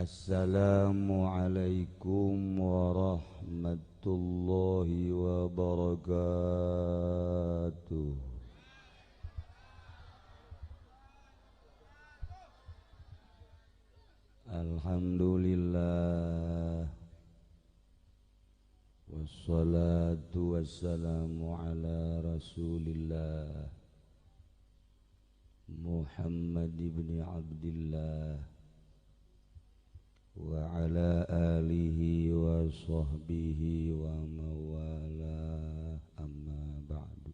Assalamualaikum warahmatullahi wabarakatuh. Alhamdulillah, wassalatu wassalamu ala rasulillah Muhammad ibn Abdillah wa ala alihi wa sahbihi wa mawala, amma ba'du.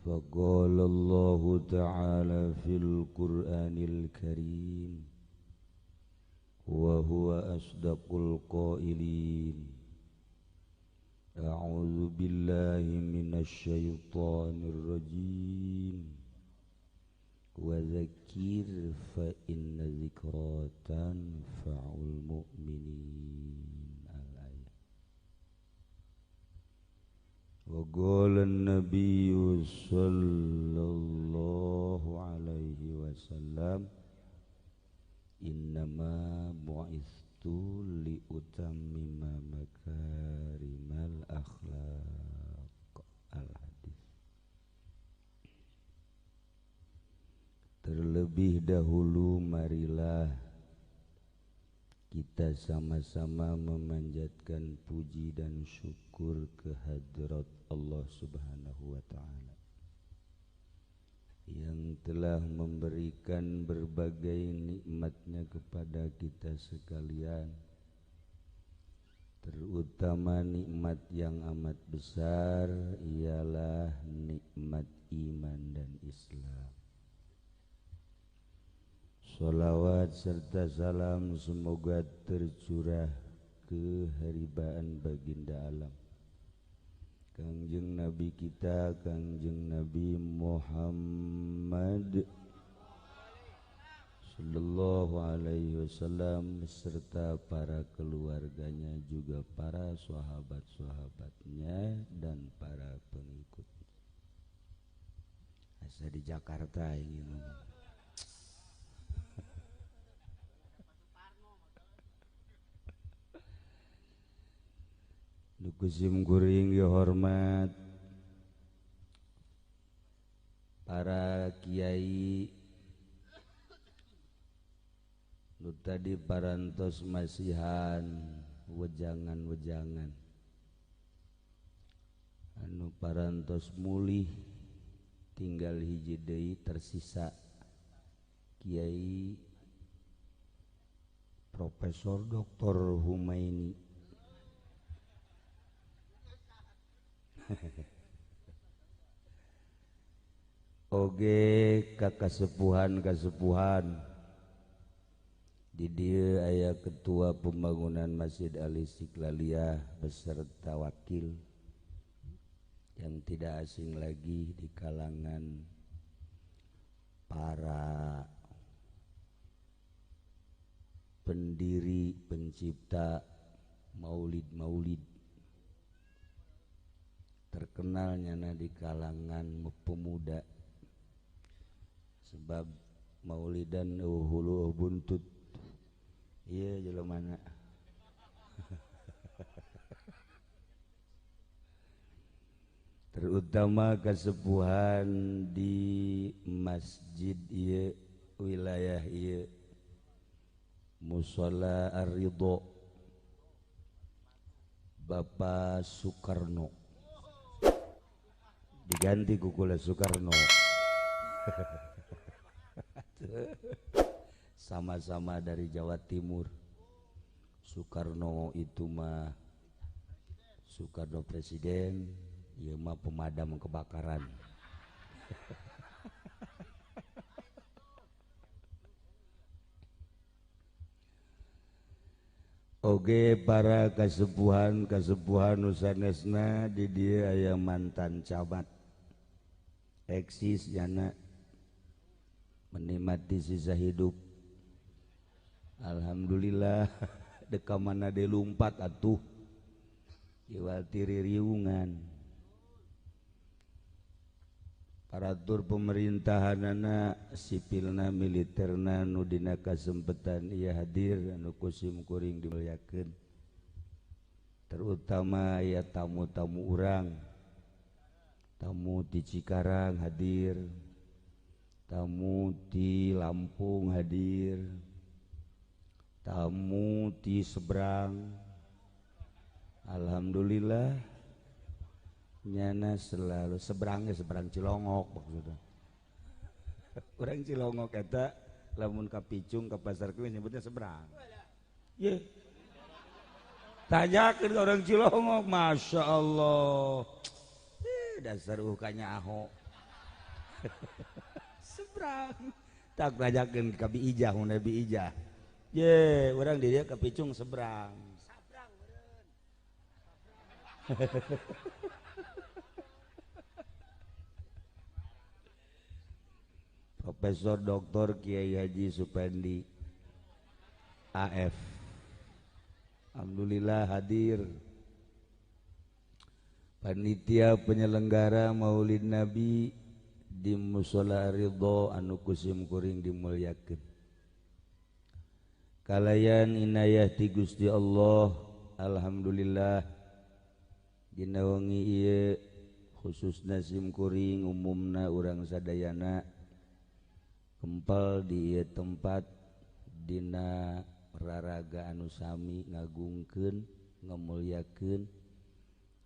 Faqala Allahu ta'ala fil Qur'anil Karim wa huwa asdaqul qailin. A'udzu billahi minasy syaithanir rajim. Wa dzakir fa inna dzikra tanfa'ul mu'minin. Al-ayat. Wa qala an-nabiyyu sallallahu alaihi wasallam, innama bu'istu liutammima makarimal akhlaq. Al-hadis. Terlebih dahulu marilah kita sama-sama memanjatkan puji dan syukur kehadrat Allah Subhanahu wa ta'ala yang telah memberikan berbagai nikmatnya kepada kita sekalian, terutama nikmat yang amat besar ialah nikmat iman dan Islam. Sholawat serta salam semoga tercurah keharibaan baginda alam Kangjeng Nabi kita, Kangjeng Nabi Muhammad sallallahu alaihi wasallam serta para keluarganya, juga para sahabat-sahabatnya dan para pengikutnya. Asa di Jakarta ini mah. Dukusim kuring dihormat para kiai nu tadi parantos masihan wejangan-wejangan, anu parantos mulih tinggal hiji deui tersisa Kiai Profesor Dr. Humaini. Oge kakasepuhan-kasepuhan di dieu aya ketua pembangunan Masjid Al Istiqlaliyah beserta wakil yang tidak asing lagi di kalangan para pendiri pencipta maulid-maulid, terkenalnya di kalangan pemuda sebab maulidan hulu buntut iya jelema mana. Terutama kesepuhan di masjid ieu, wilayah ieu, Musholla Ar-Ridho Bapak Soekarno, diganti kukula Soekarno. Sama-sama dari Jawa Timur. Soekarno itu mah Soekarno presiden, ieu mah pemadam kebakaran. Oge para kasepuhan-kasepuhan nusanesna di dieu aya mantan camat eksis jana menikmati sisa hidup. Alhamdulillah deka mana de lumpat atuh iwal tiri riungan. Aparatur pemerintahanana sipilna militerna nu dina kasempetan ieu hadir anu ku sim kuring dimuliakeun. Terutama ya tamu-tamu urang, tamu di Cikarang hadir, tamu di Lampung hadir, tamu di seberang. Alhamdulillah nyana selalu seberangnya seberang Cilongok maksudnya. Orang Cilongok eta lamun ka Picung ka Pasar Kemis nyebutnya seberang. Ye. Tanyakeun orang Cilongok, Masya Allah. Dasar ukanya aho. Seberang. Tak tanyakeun ka Bi Ijah, mun Bi Ijah. Ye, urang di dieu ka Picung seberang. Sabrang meureun. Profesor Dr. Kiai Haji Supendi AF. Alhamdulillah hadir. Panitia penyelenggara Maulid Nabi di Mushola Ridho anu kusim kuring dimuliakeun. Kalayan inayah ti Gusti Allah, alhamdulillah dina wengi ieu khususna sim kuring umumna urang sadayana kempal di ieu tempat dina raraga anu sami ngagungkeun ngamuliakeun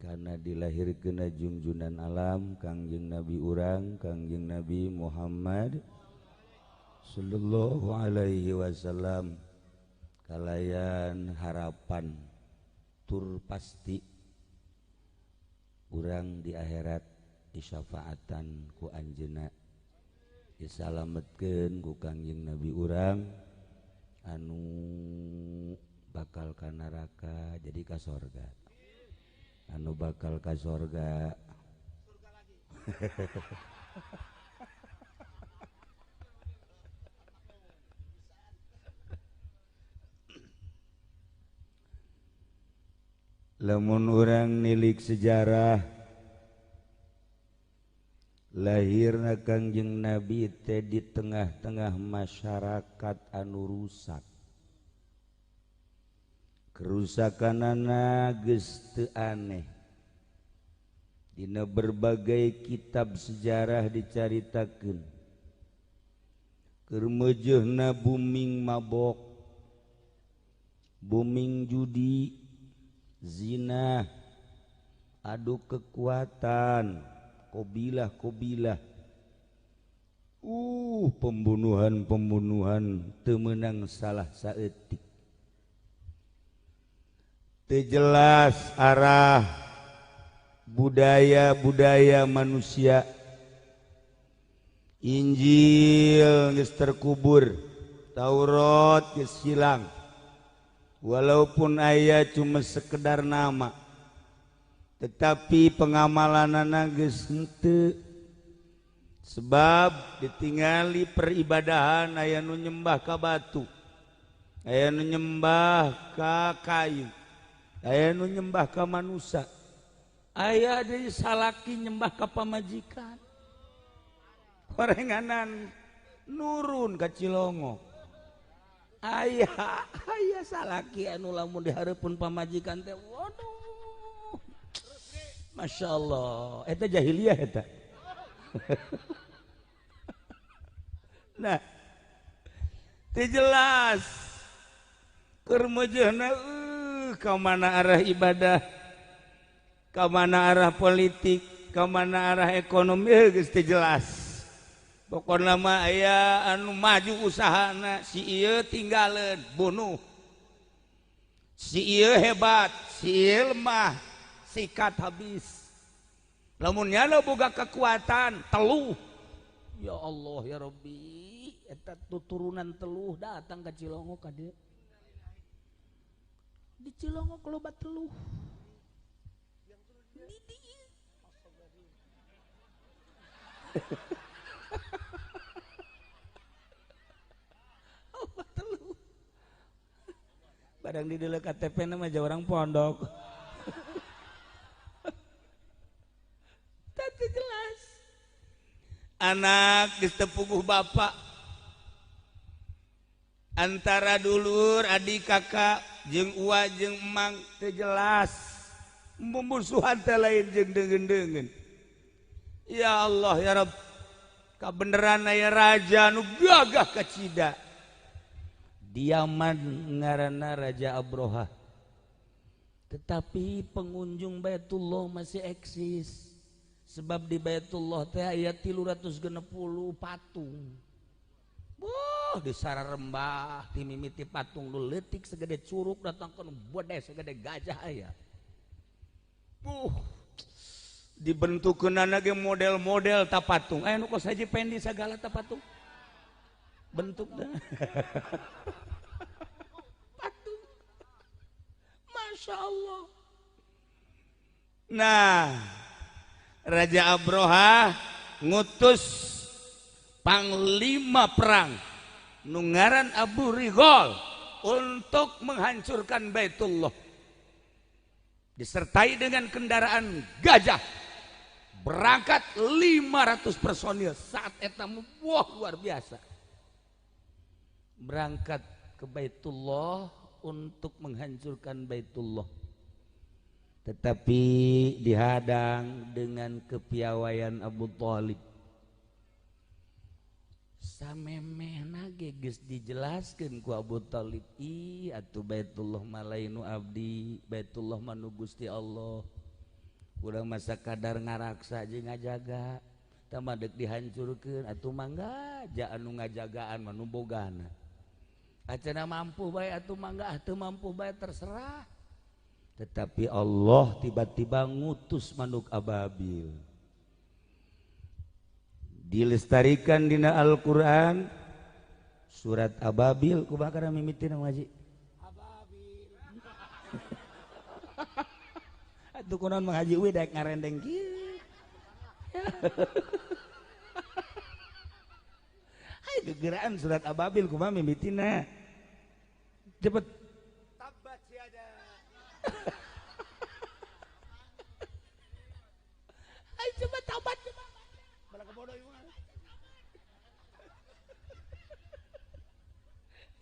karena dilahirkeun junjunan alam Kangjeng Nabi urang Kangjeng Nabi Muhammad sallallahu alaihi wasallam. Kalayan harapan tur pasti urang di akhirat disyafaatan ku anjeunna, disalametkeun ku Kangjeng Nabi urang anu bakal ka neraka jadi ka sorga, anu bakal ka sorga. Lamun urang nilik sejarah lahirna Kangjeng Nabi teh di tengah-tengah masyarakat anu rusak. Kerusakanana geus teu aneh. Dina berbagai kitab sejarah dicaritakeun. Keur meujeuhna booming mabok, booming judi, zina, adu kekuatan, kobilah-kobilah, pembunuhan-pembunuhan teu meunang salah saeutik. Teu jelas arah budaya-budaya manusia. Injil geus terkubur, Taurat geus hilang. Walaupun aya cuma sekedar nama, tetapi pengamalanana geus henteu. Sebab ditingali peribadahan aya nu nyembah ka batu, aya nu nyembah ka kayu, aya nu nyembah ka manusia, aya deui salaki nyembah ka pamajikan. Horenganan nurun ka Cilongok. Aya aya salaki anu lamun dihareupeun pamajikan teh waduh, Masya Allah, eta jahiliyah eta. Nah, teu jelas keur meujeuhna ka mana arah ibadah, ka mana arah politik, ka mana arah ekonomi geus teu jelas. Pokokna mah aya anu maju usahana, si ieu tinggaleun bunuh, si ieu hebat, si ieu lemah, sikat habis. Lamun nyana boga kekuatan teluh, ya Allah ya Rabbi, eta tuturunan teluh datang ka Cilongok ka dieu. Di Cilongok loba teluh. Di dieu. Loba teluh. Barang di dieu KTP na mah orang pondok. Teu jelas. Anak geus teu puguh bapak, antara dulur adik kakak jeung uwa jeung emang teu jelas, mumusuhan teh lain jeung deungeun-deungeun. Ya Allah ya Rabb, kabeneran aya raja nu gagah kacida. Diaman ngaranna Raja Abroha. Tetapi pengunjung Baitullah masih eksis. Sebab di Baitullah teh aya 360 patung. Wah, di sararembah ti mimiti patung nu leutik segede curug datang ke nu bede segede gajah aya. Dibentukeunana ge model-model ta patung. Aya nu kos Haji Pendi sagala ta patung. Bentukna. Patung. Masya Allah. Nah, Raja Abroha ngutus panglima perang nu ngaran Abu Righal untuk menghancurkan Baitullah, disertai dengan kendaraan gajah. Berangkat 500 personil saat eta, wah luar biasa. Berangkat ke Baitullah untuk menghancurkan Baitullah. Tetapi dihadang dengan kepiawaian Abu Thalib. Samemehna ge geus dijelaskeun ku Abu Thalib, ih atuh Baitullah mah lain nu abdi, Baitullah mah nu Gusti Allah. Urang masa kadar ngaraksa jeung ngajaga, tah mah deuk dihancurkeun atuh mangga ja anu ngajagaan mah nu bogana. Acana mampu bae atuh mangga, teu mampu bae terserah. Tetapi Allah tiba-tiba ngutus manuk ababil. Dilestarikan dina Al-Qur'an surat Ababil. Kumaha kana mimitina ngaji? Ababil. Atuh kunaon Mang Haji we daek ngarendeng kieu. Hai gegeraan surat Ababil kumaha mimitina? Cepet. Tabat siada. Ayo coba tabat coba. Balak bodoh ieu mah.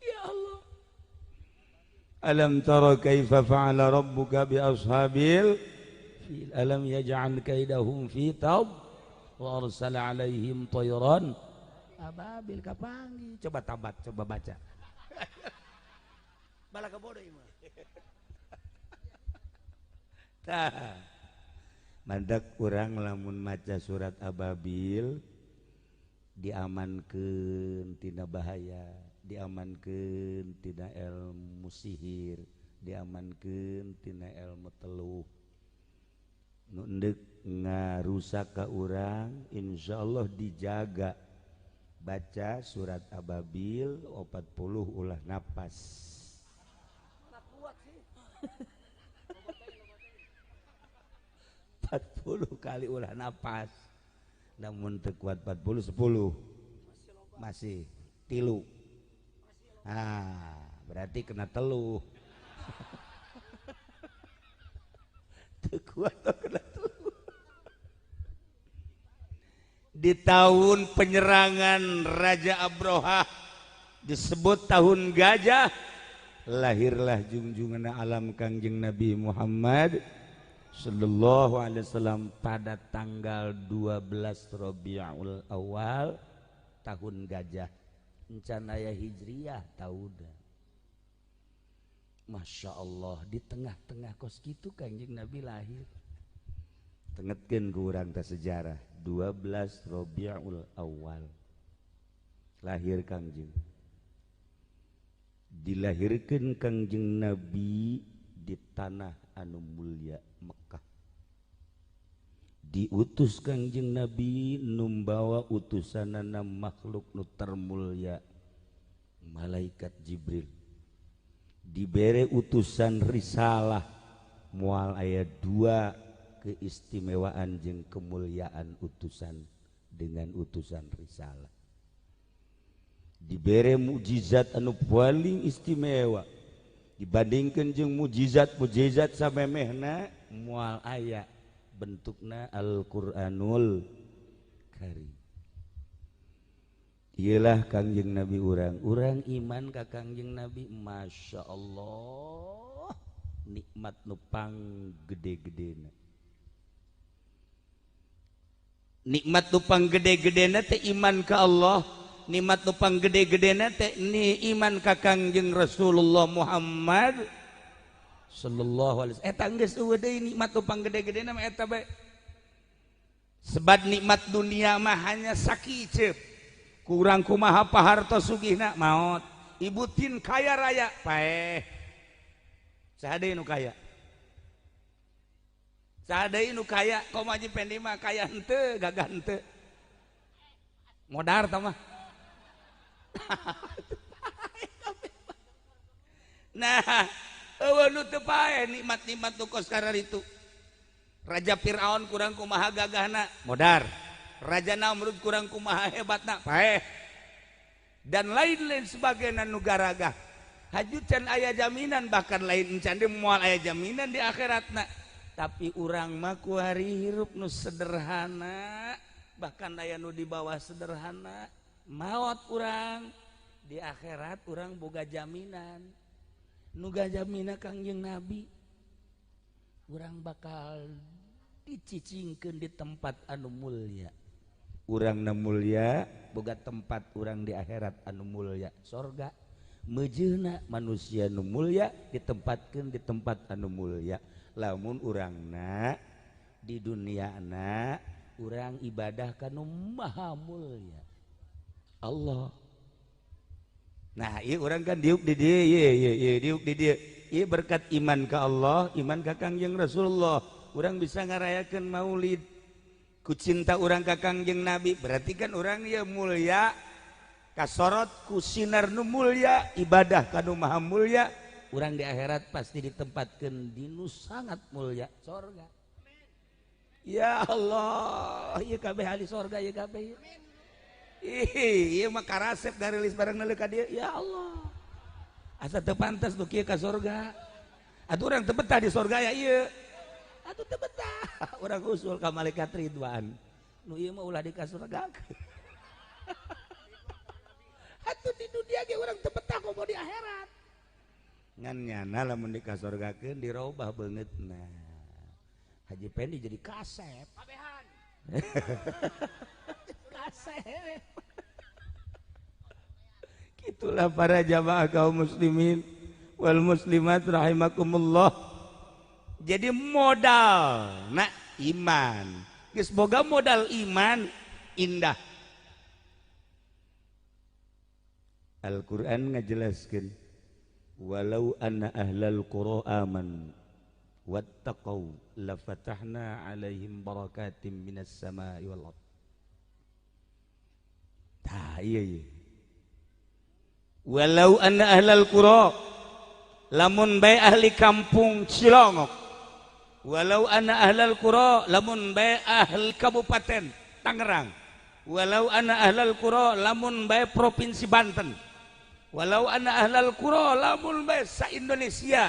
Ya Allah. Alam tara kaifa fa'ala rabbuka bi ashabil fil, alam yaj'al kaidahum fi tab wa arsala 'alaihim tayran ababil. Kapanggih. Coba tabat, coba baca. Balak bodoh ieu mah. Tah. Mandak urang lamun maca surat Ababil diamankeun tina bahaya, diamankeun tina ilmu sihir, diamankeun tina ilmu teluh. Nu endek ngarusak ka urang insyaallah dijaga. Baca surat Ababil 40 ulah napas. Kuat sih. 40 kali ulah napas. Namun teu kuat 40 10. Masih tilu. Ah, berarti kena teluh. Teu kuat kena teluh. Di tahun penyerangan Raja Abroha disebut tahun gajah, lahirlah junjungan alam Kangjeng Nabi Muhammad sallallahu alaihi wasallam pada tanggal 12 Rabiul Awal tahun gajah. Encan aya Hijriah tahuda. Masya Allah, di tengah-tengah kos kitu Kangjeng Nabi lahir. Tengetkeun ku urang teh sejarah 12 Rabiul Awal lahir Kangjeng. Dilahirkeun Kangjeng Nabi di tanah anu mulia Mekah. Diutus Kangjeng Nabi numbawa utusanana makhluk nu termulia malaikat Jibril. Dibere utusan risalah moal aya dua keistimewaan jeung kemuliaan utusan dengan utusan risalah. Dibere mukjizat anu paling istimewa dibandingkan jeung mukjizat-mukjizat samemehna moal aya bentukna Al-Qur'anul Karim. Iyalah Kangjeng Nabi urang, urang iman ka Kangjeng Nabi, Masya Allah, nikmat nu panggede-gedena. Nikmat nu panggede-gedena teh iman ka Allah, nikmat nu panggede-gedena teh ni iman ka Kangjeng Rasulullah Muhammad sallallahu alaihi wasallam. Eta geus eueuh deui nikmat nu panggede-gedena mah eta bae. Sebab nikmat dunia mah hanya sakiceup. Kurang kumaha paharto sugihna maot, ibu tin kaya raya paeh. Saha deui nu kaya? Saha deui nu kaya? Komo Haji Pendi mah kaya henteu, gagah henteu. Modar tah mah. Nah, eueuh nu teu paeh nikmat-nikmat nu kos kararitu. Raja Firaun kurang kumaha gagahna, modar. Raja Namrud kurang kumaha hebatna, paeh. Dan lain-lain sebagainya nu garagah. Haju can aya jaminan, bahkan lain can deui moal aya jaminan di akhiratna. Tapi urang mah kuari hirup nu sederhana, bahkan aya nu di bawah sederhana, maot urang di akhirat urang boga jaminan. Nu jaminan Kangjeng Nabi, urang bakal dicicingkeun di tempat anu mulia. Urang na mulia boga tempat urang di akhirat anu mulia, sorga. Mejeuna manusia nu mulia ditempatkeun di tempat anu mulia. Lamun urangna di duniana urang ibadah ka nu maha mulia, Allah. Nah, ieu urang kan diuk di dieu, ieu ieu diuk di dieu. Ieu berkat iman ka Allah, iman ka Kangjeng Rasulullah, urang bisa ngarayakeun maulid. Ku cinta urang ka Kangjeng Nabi, berarti kan urang ieu mulia, kasorot ku sinar nu mulia, ibadah ka nu maha mulia, urang di akhirat pasti ditempatkeun di nu sangat mulia, sorga. Ya Allah, ieu kabeh ahli sorga ieu kabeh. Ih, ieu mah karasep garilis bareng neuleuh ka dieu. Ya Allah. Asa teu pantes nu kieu ka sorga. Atuh urang teu betah di sorga ya ieu. Atuh teu betah. Urang usul ka malaikat Ridwan. Nu ieu mah ulah di ka surga. Atuh di dunia ge urang teu betah komo di akhirat. Ngan nyana lamun di ka surgakeun dirobah beungeutna. Haji Pendi jadi kasep. Kabehan. Kasep. Itulah para jamaah kaum muslimin wal muslimat rahimakumullah. Jadi modal nak iman. Geus boga modal iman indah. Al-Qur'an ngajelaskeun walau anna ahlal qura amanu wattaqau lafatahna alaihim barakatim minas samai wal ard. Tah iya iya. Walau anna ahlal qura, lamun bae ahli kampung Cilongok, walau anna ahlal qura, lamun bae ahli kabupaten Tangerang, walau anna ahlal qura, lamun bae provinsi Banten, walau anna ahlal qura, lamun bae sa Indonesia,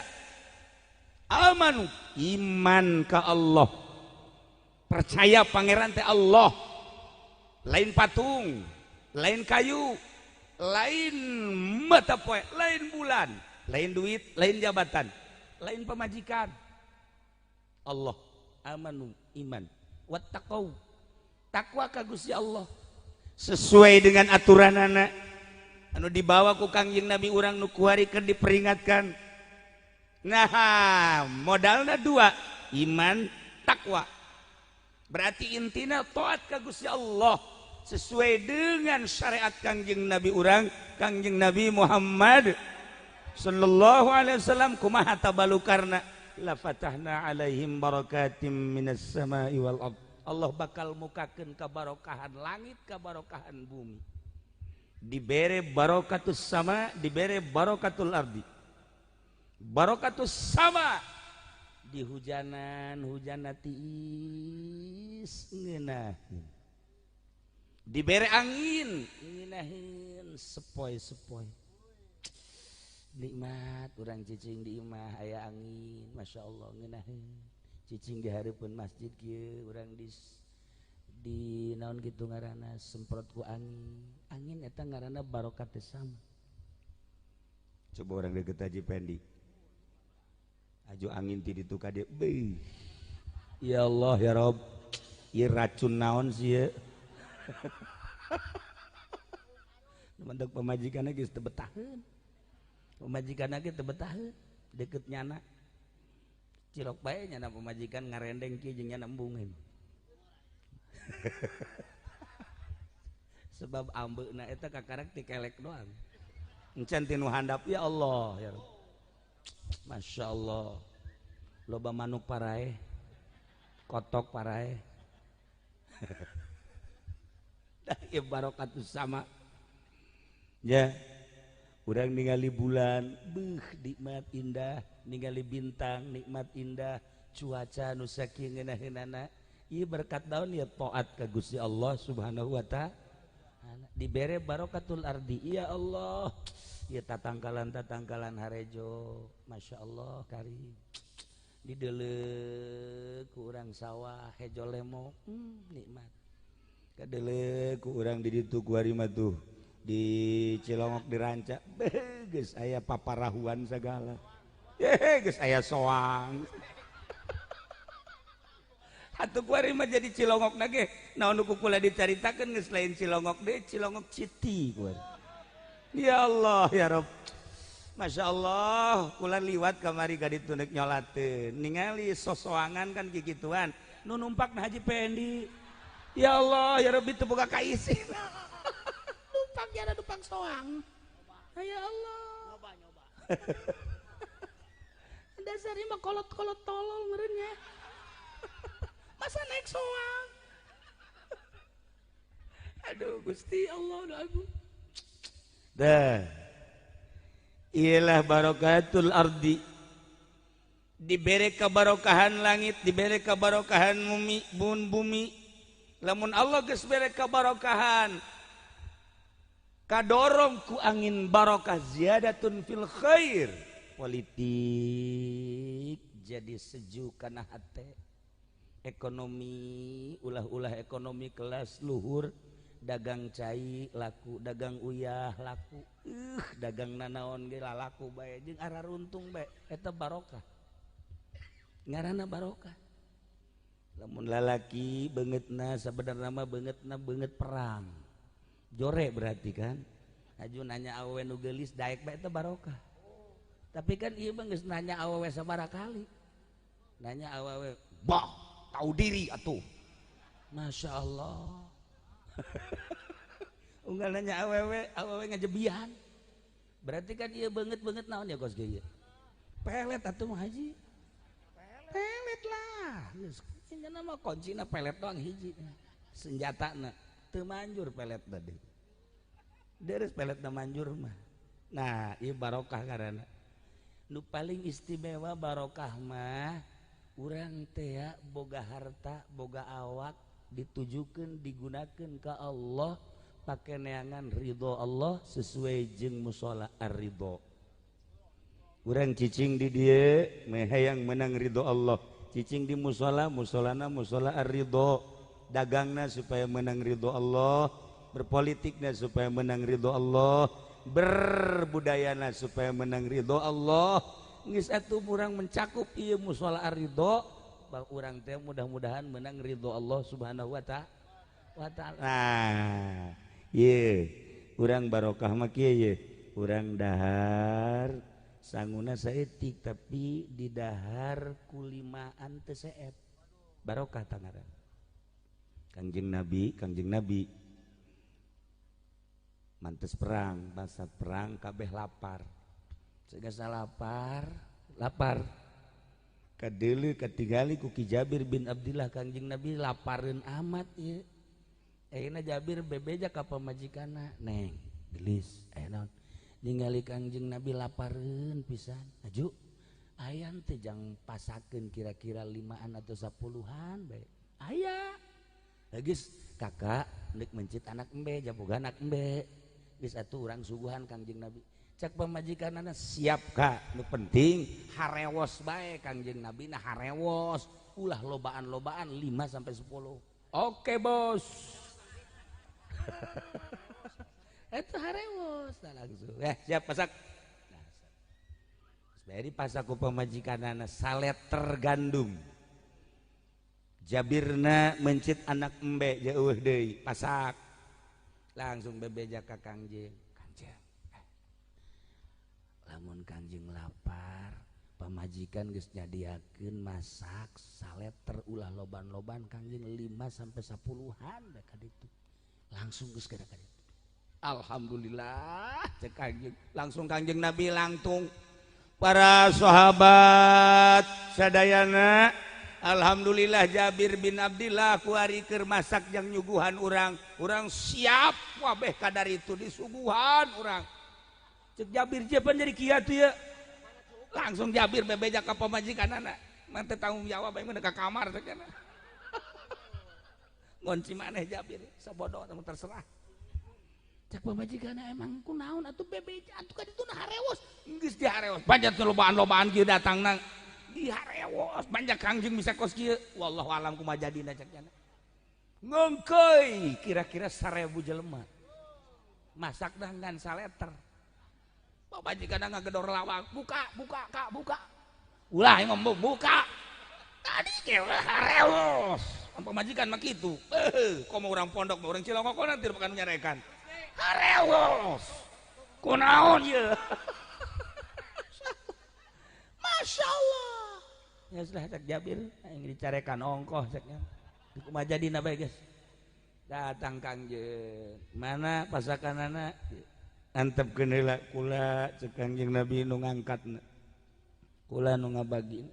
amanu, iman ka Allah, percaya pangeran teh Allah, lain patung, lain kayu, lain mata poe, lain bulan, lain duit, lain jabatan, lain pemajikan. Allah, amanu, iman, wattaqau, takwa ka Gusti Allah, sesuai dengan aturanana anu dibawa ku Kangjeng Nabi urang nu kuari keur diperingatkan. Nah, modalna dua, iman, takwa. Berarti intina taat ka Gusti Allah sesuai dengan syariat Kangjeng Nabi urang, Kangjeng Nabi Muhammad sallallahu alaihi wasallam. Kumaha tabalukarna la fatahna alaihim barakatim minas samai wal ard. Allah bakal mukakeun kabarokahan langit, kabarokahan bumi. Dibere barokatus sama, dibere barokatul ardi. Barokatus sama di hujanan, hujan tiis ngeunaheun. Dibere angin, ngeunaheun sepoi-sepoi. Nikmat urang cicing di imah aya angin, Masya Allah ngeunaheun. Cicing di hareupeun masjid kieu urang di Di naon gitu ngaranna semprot ku angin. Angin eta ngaranna barokat teh sama. Coba orang deket Haji Pendi. Aju angin ti ditu ka dieu. Beuh. Ya Allah ya Rob. Ieu racun naon sih ieu? Mentek pamajikanna geus teu betaheun. Pamajikanna ge teu betaheun deket nyana. Cilok bae nyana pamajikan ngarendeng kieu jeung nyana embungeun. Sebab ambeuna eta kakarek ti kelek doang. Encan ti nu handap ya Allah ya Rabb. Masya Allah. Loba manuk paraeh. Kotok paraeh. Dah ieu barokatu sama. Ya. Urang ningali bulan, beuh nikmat indah, ningali bintang nikmat indah, cuaca nu sakieu ngeunah-ngeunahna. Ieu berkat daun ya taat ka Gusti Allah Subhanahu wa taala. Dibere barokatul ardi. Ya Allah. Ieu tatangkalan-tatangkalan harejo, Masya Allah karim. Dideuleu ku urang sawah hejo lemo, nikmat. Kadeuleu ku urang di ditu ku ari mah tuh. Di Cilongok diranca, beuh geus aya paparahuan sagala. Ye geus aya soang. Atuh kuari mah jadi Cilongok na ge, naon nu ku kula dicaritakeun geus lain Cilongok deui, Cilongok City kuari. Ya Allah ya Rabb. Masya Allah, kula liwat kamari ka ditu neuk nyolateun. Ningali sosoangan kan kikituan, nu numpak na Haji Pendi. Ya Allah ya Rabbi teu boga kaisi. Numpak jara numpak soang. Ya Allah. Nyoba nyoba. Dasarnya mah kolot-kolot tolol meureunnya. Masa naik soang. Aduh Gusti Allah aduh. Dah. Ialah barokatul ardi. Dibere kebarokahan langit, dibere kebarokahan bumi, bun bumi. Lamun Allah geus bere kebarokahan, kadorong ku angin barokah ziyadatun fil khair. Politik jadi sejuk kana hate. Ekonomi ulah-ulah ekonomi kelas luhur, dagang cai laku, dagang uyah laku, dagang nanaon ge lalaku bae jeung araruntung bae eta barokah. Ngaranna barokah. Lamun lalaki beungeutna sabenerna mah beungeutna beungeut perang. Jore berarti kan. Aju nanya awewe nu geulis daek bae eta barokah. Tapi kan ieu mah geus nanya awewe sabaraha kali. Nanya awewe, "Bah, tahu diri atuh." Masya Allah. Unggal nanya awewe, awewe ngajebian. Berarti kan ieu beungeut-beungeut naon ya kos ge ieu? Pelet atuh mah haji. Pelet lah. Geus nama kuncina pelet doang hiji. Senjatana teu manjur pelet tadi. Deres peletna manjur mah. Nah, ieu barokah karana. Nu paling istimewa barokah mah urang teh boga harta, boga awak ditujukeun digunakeun ka Allah pake neangan ridho Allah sesuai jeung musala ar-ridho. Urang cicing di dieu meh hayang menang ridho Allah. Cicing di musala, musolana musala ar-ridho. Dagangna supaya menang ridho Allah, berpolitikna supaya menang ridho Allah, berbudayana supaya menang ridho Allah. Geus atuh urang mencakup ieu musala ar-ridho, bah urang teh mudah-mudahan menang ridho Allah Subhanahu wa ta'ala. Nah, ye urang barokah mah kieu ye. Urang dahar sanguna saeutik tapi di dahar kulimaan teu seep. Barokah tangaran. Kangjeng Nabi mantes perang, basa perang kabeh lapar. Segasa lapar, lapar. Kadeuleu katingali ku Ki Jabir bin Abdillah Kangjeng Nabi lapareun amat ieu. Ayeuna Jabir bebeja ka pamajikanna, "Neng, gelis, aya naon?" Ningali Kangjeng Nabi lapareun pisan. Aju, aya teh jang pasakeun kira-kira 5-an atau 10-an bae. Aya. Geus kakak neuk mencit anak embe, jaboga anak embe. Geus atuh urang suguhan Kangjeng Nabi. Cek pamajikanana siap kak, nu penting harewos bae Kangjeng Nabi na harewos, ulah lobaan-lobaan 5 sampai 10. Oke bos. Itu harewos langsung. Siap masak. Bari pasak ku pamajikanana saleter gandum. Jabirna mencit anak embe jauh deui pasak. Langsung bebeja ka Kangjeng. Kangjeng. Lamun Kangjeng lapar, pamajikan geus nyadiakeun masak saleter ulah loban-loban Kangjeng 5 sampai 10-an ka ditu. Langsung geus ka ditu. Alhamdulillah cek Kangjeng. Langsung Kangjeng Nabi langtung para sahabat sadayana, alhamdulillah Jabir bin Abdillah kuari keur masak jang nyuguhan urang, urang siap wabeh kadar itu disuguhan urang. Cek Jabir jepan jadi kieu tuh ya. Langsung Jabir bebeja ka pamajikanana, mah teu tanggung jawab aing mah ka kamar cek cenah. Ngonci maneh Jabir, sabodo terserah. Cek pamajikanna emang kunaon atuh bebeja atuh ka ditu na harewos. Geus diharewos banyak lobaan-lobaan kieu datangna diharewos banyak Kangjeng bisa kos kieu wallahu alam kumaha jadina cek cenah. Ngengkeuy kira-kira 1000 jelema masak ngan saleter. Pamajikanna ngagedor lawang, buka buka kak buka, ulah ngomong buka tadi ke harewos. Pamajikan mah kitu, komo urang pondok mah urang Cilongok nanti bukan nyarekan harewos kunaon ieu. Masya Allah. Ya sudah cek Jabir aing dicarekan ongkoh ceknya. Kumaha jadina bae geus. Datang Kangjeng. Mana pasakanana? Antepkeun heula kula cek Kangjeng Nabi nu ngangkatna. Kula nu ngabagina.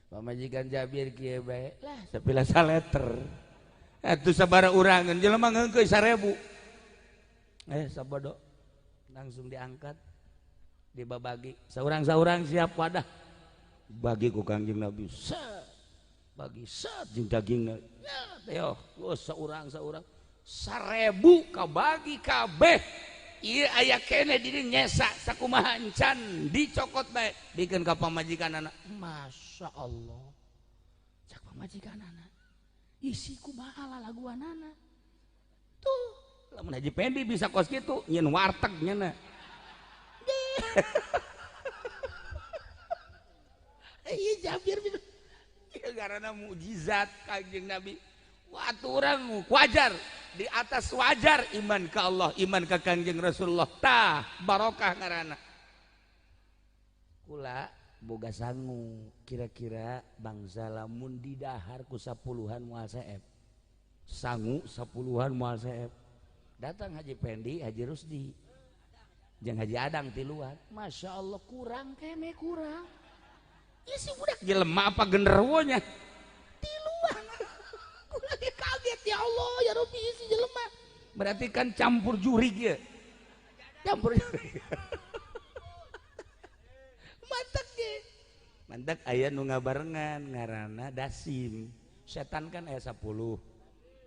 Pamajikan Jabir kieu bae. Lah sapila saleter. Atuh sabaraha urangeun jelema ngeungkeun 1000. Sabodo langsung diangkat dibabagi saurang-saurang siap wadah bagi ku Kangjeng Nabi set bagi set jeung dagingna ya teh saurang-saurang 1000 kabagi kabeh ieu aya keneh di dieu nyesa sakumaha encan dicokot bae bikeun ka pamajikanana. Masya Allah cak pamajikanana isi kumaha lalaguanana tuh. Lamun Haji Pendi bisa kos kitu nyeun warteg nyeuna. Ieu Jabir bin ieu garana mukjizat Kangjeng Nabi. Watu urang wajar di atas wajar iman ka Allah, iman ka Kangjeng Rasulullah. Tah barokah ngaranna. Kula boga sangu kira-kira bangsa lamun didahar ku 10-an moal seep. Sangu 10-an moal seep. Datang Haji Pendi, Haji Rusdi, jeung Haji Adang tiluan. Masya Allah kurang kene kurang. Ya si budak jelema apa genderuwonya? Tiluan. Kurang kaget ya Allah ya Rabbi si jelema. Berarti kan campur jurig ya. Campur jurig. Mantak ge. Mantak aya nu ngabarengan ngaranna dasim. Setan kan aya 10.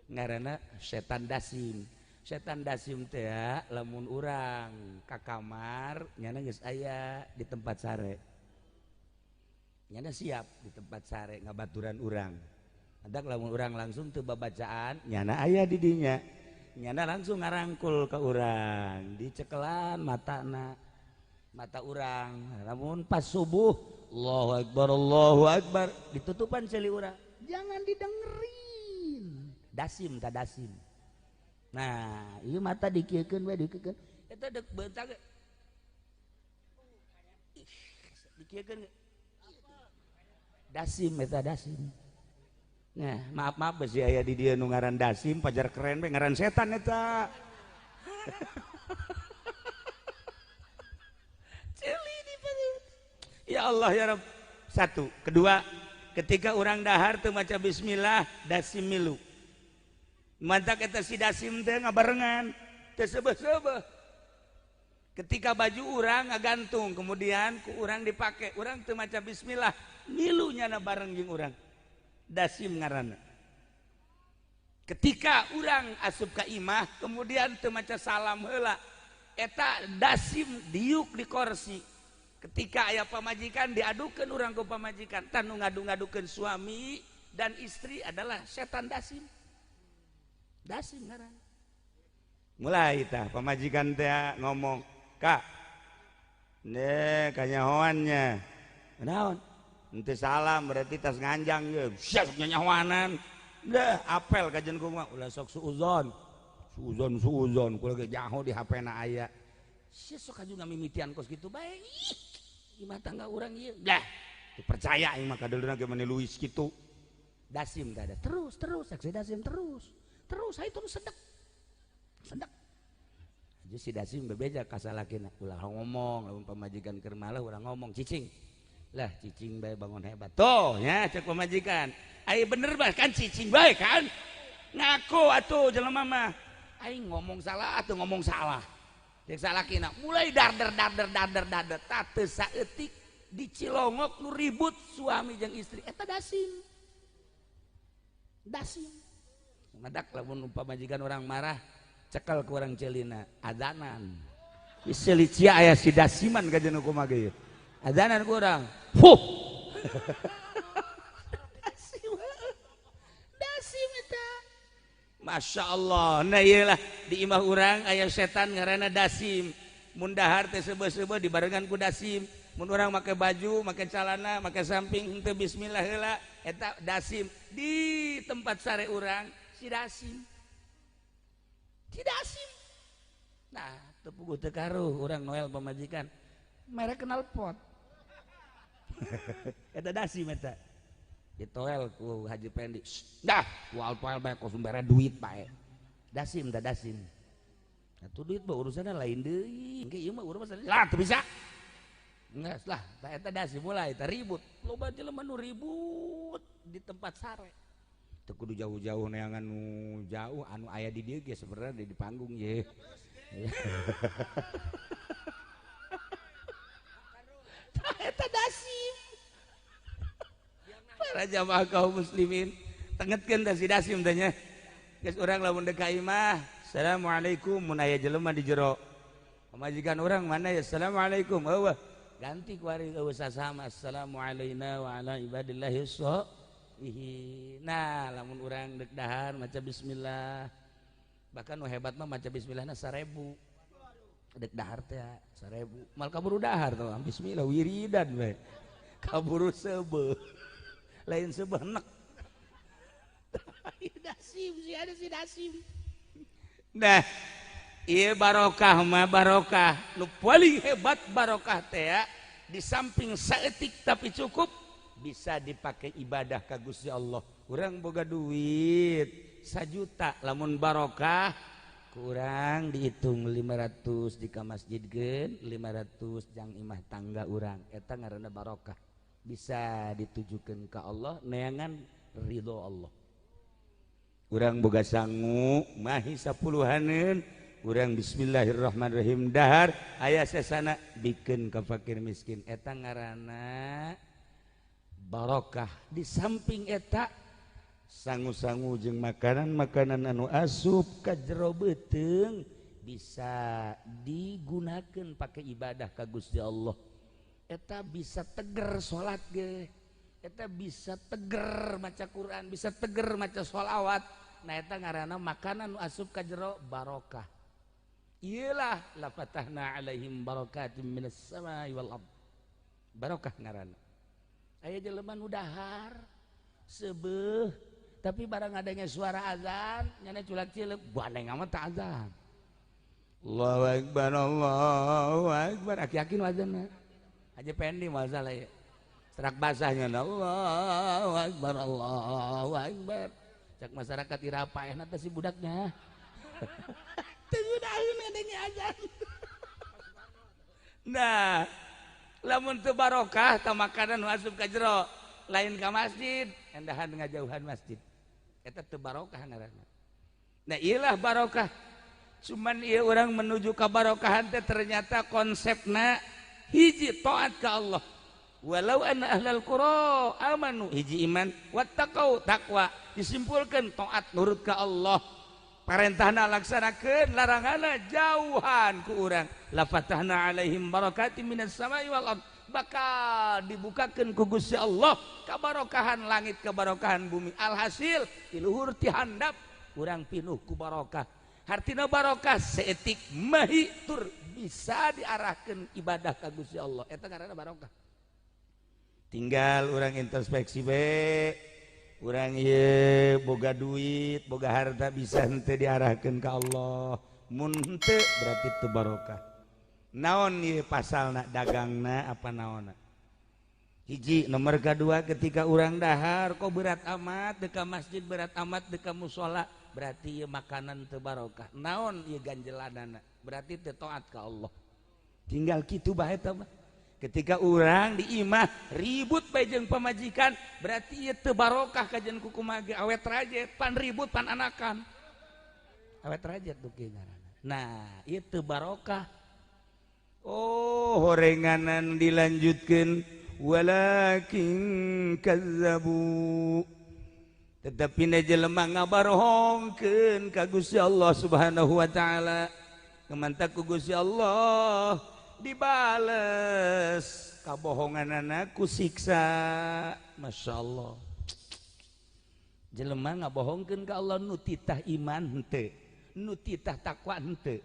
Ngaranna setan dasim. Setan dasim teh lamun urang ka kamar nyana geus aya di tempat sare. Nyana siap di tempat sare ngabaturan urang. Mantak lamun urang langsung teu babacaan nyana aya di dinya. Nyana langsung ngarangkul ka urang, dicekelan matana. Mata urang. Lamun pas subuh Allahu akbar ditutupan ceuli urang. Jangan didengerin. Dasim ta dasim. Nah, ieu mata dikieukeun we dikieukeun. Eta deuk beutang. Dikieukeun. Dasim eta dasim. Nah, maaf-maaf besi aya di dieu nu ngaran dasim pajar keren we ngaran setan eta. Ceuli di perut. Ya Allah ya Rabb. Satu, kedua, ketika urang dahar teu maca bismillah dasim milu. Mantak eta si dasim teh ngabarengan teu seubeuh-seubeuh. Ketika baju urang ngagantung kemudian ku urang dipake, urang teu maca bismillah, milu nyana bareng jeung urang. Dasim ngaranna. Ketika urang asup ka imah kemudian teu maca salam heula, eta dasim diuk di kursi. Ketika aya pamajikan diadukeun urang ku pamajikan, tah nu ngadu-ngadukeun suami dan istri adalah setan dasim. Dasim ngaran. Mulai tah pamajikan teh ngomong, "Kak, ne kanyahoannya." Naon? Henteu salam berarti tas nganjang ye. Sia nyanyahoanan. Dah apel kajian kumaha ulah sok suuzon. Suuzon suuzon kula ge jaho di HP-na aya. Sia sok aju ngamimitian kos kitu bae. Ih, imah tangga urang ieu. Dah, dipercaya aing mah kadeuleuna ge mani Luis kitu. Dasim teh ada. Terus terus saksi dasim terus. Terus hayu terus sedek. Sedek. Aja si dasim bebeja ka salakina ulah ngomong lamun pamajikan keur malah urang ngomong cicing. Lah cicing bae bangun hebat. Tuh nya cek pamajikan. Ai bener bah kan cicing bae kan. Ngaku atuh jelema mah. Aing ngomong salah atuh ngomong salah. Cek salakina mulai darder darder darder darder tah teu saeutik dicilongok nu ribut suami jeung istri eta dasim. Dasim. Ngadak lamun pamajikan orang marah cekel ku urang ceulina adanan. Geus cia aya si dasiman ka jeung kumaha ge. Adanan ku urang. Huh. Dasim. Dasim eta. Masya Allah. Nah iyalah di imah urang aya setan ngaranna dasim. Mun dahar teh seubeuh-seubeuh dibarengan ku dasim. Mun urang make baju, make calana, make samping henteu bismillah heula eta dasim. Di tempat sare urang si dasim. Si dasim. Nah, teu puguh teu karuh urang noel pamajikan. Merek kenal pot. Eta dasim eta. Ditoel ku Haji Pendi. Dah, ku alpoel bae kos mere duit bae. Dasim tah dasim. Atuh duit mah urusanna lain deui. Engke ieu mah urusan lah teu bisa. Geus lah, tah eta dasim mulai tah ribut. Loba jelema nu ribut di tempat sare. Teu kudu jauh-jauh neangan nu jauh anu aya di dieu ge sebenarnya di panggung ye. Tah eta dasim. Para jamaah kaum muslimin tengetkeun tah si dasim teh nya. Geus urang lamun deuk ka imah, assalamualaikum mun aya jelema di jero. Pamajikan urang mana ya assalamualaikum eueuh. Ganti ku ari eueuh sasama assalamualaina wa ala ibadillahi sholihin. Nah, lamun urang deuk dahar maca bismillah. Bahkan nu hebat mah maca bismillahna 1000. Deuk dahar teh 1000. Mal kaburu dahar tuh bismillah wiridan we. Kaburu seubeuh. Lain seubeuh nek. Dasim si ada si dasim. Nah, ieu barokah mah barokah. Nu paling hebat barokah teh di samping saeutik tapi cukup bisa dipakai ibadah ka Gusti Allah. Urang boga duit 1 juta lamun barokah kurang dihitung 500 di ka masjid geun, 500 jang imah tangga urang. Eta ngaranna barokah. Bisa ditujukan ke Allah neangan ridho Allah. Urang boga sangu mahi 10-haneun urang bismillahirrahmanirrahim dahar aya sesana bikeun ka fakir miskin eta ngaranna barokah. Di samping eta sangu-sangu jeung makanan-makanan anu asup ka jero beuteung bisa digunakeun pake ibadah ka Gusti Allah. Eta bisa teger salat ge, eta bisa teger maca Quran, bisa teger maca sholawat. Nah eta ngaranna makanan nu asup ka jero barokah. Iyalah la fatahna alaihim barakatim minas samai wal ard. Barokah ngaranna. Aya jelema nu dahar seubeuh tapi barang adanya suara azan nyana culak-cileuk bandeng amat tak azan. Allahu akbar Allahu akbar aki-aki nu azanna. Haji Pendi masalah ya. Serak basahnya Allahu akbar Allahu akbar. Cak masyarakat irapaehna teh si budaknya. Teu daeun adanya azan. Nah, lamun teu barokah ta makanan nu asup ka jero, lain ka masjid, endahan ngajauhan masjid. Eta teu barokah ngaranna. Nah, ieulah barokah. Cuman ieu urang menuju ka barokahan teh ternyata konsepna hiji taat ka Allah. Walau anna ahlal qura amanu hiji iman wattaqau taqwa disimpulkan taat nurut ka Allah. Parentahna laksanakeun, laranganna jauhan ku urang. La fatahna alaihim barakatim minas samai wal ard. Bakal dibukakeun ku Gusti Allah kabarokahan langit, kabarokahan bumi. Alhasil ti luhur ti handap urang pinuh ku barokah. Hartina barokah seetik mahi tur bisa diarahkan ibadah ka Gusti Allah. Eta ngaranna barokah. Tinggal urang introspeksi be. Urang ieu boga duit, boga harta bisa henteu diarahkeun ka Allah. Mun henteu berarti teu barokah. Naon ieu pasalna dagangna apa naonna? Hiji nomor kedua ketika urang dahar kok berat amat deka masjid berat amat deka musola berarti ieu makanan teu barokah. Naon ieu ganjelanana? Berarti teu taat ka Allah. Tinggal kitu bae eta mah. Ketika urang di imah ribut bae jeung pamajikan berarti ieu teu barokah kajian kukumaha ge awet rajet pan ribut pan anakan. Awet rajet duki ngaranna. Nah, ieu teu barokah. Oh, horenganan dilanjutkeun walakin kazzabu. Tetapi na jelema ngabarohongkeun ka Gusti Allah Subhanahu wa taala. Kemantak ku Gusti Allah dibales kabohonganana ku siksa. Masya Allah. Jelema ngabohongkeun ka Allah nu titah iman henteu, nu titah takwa henteu.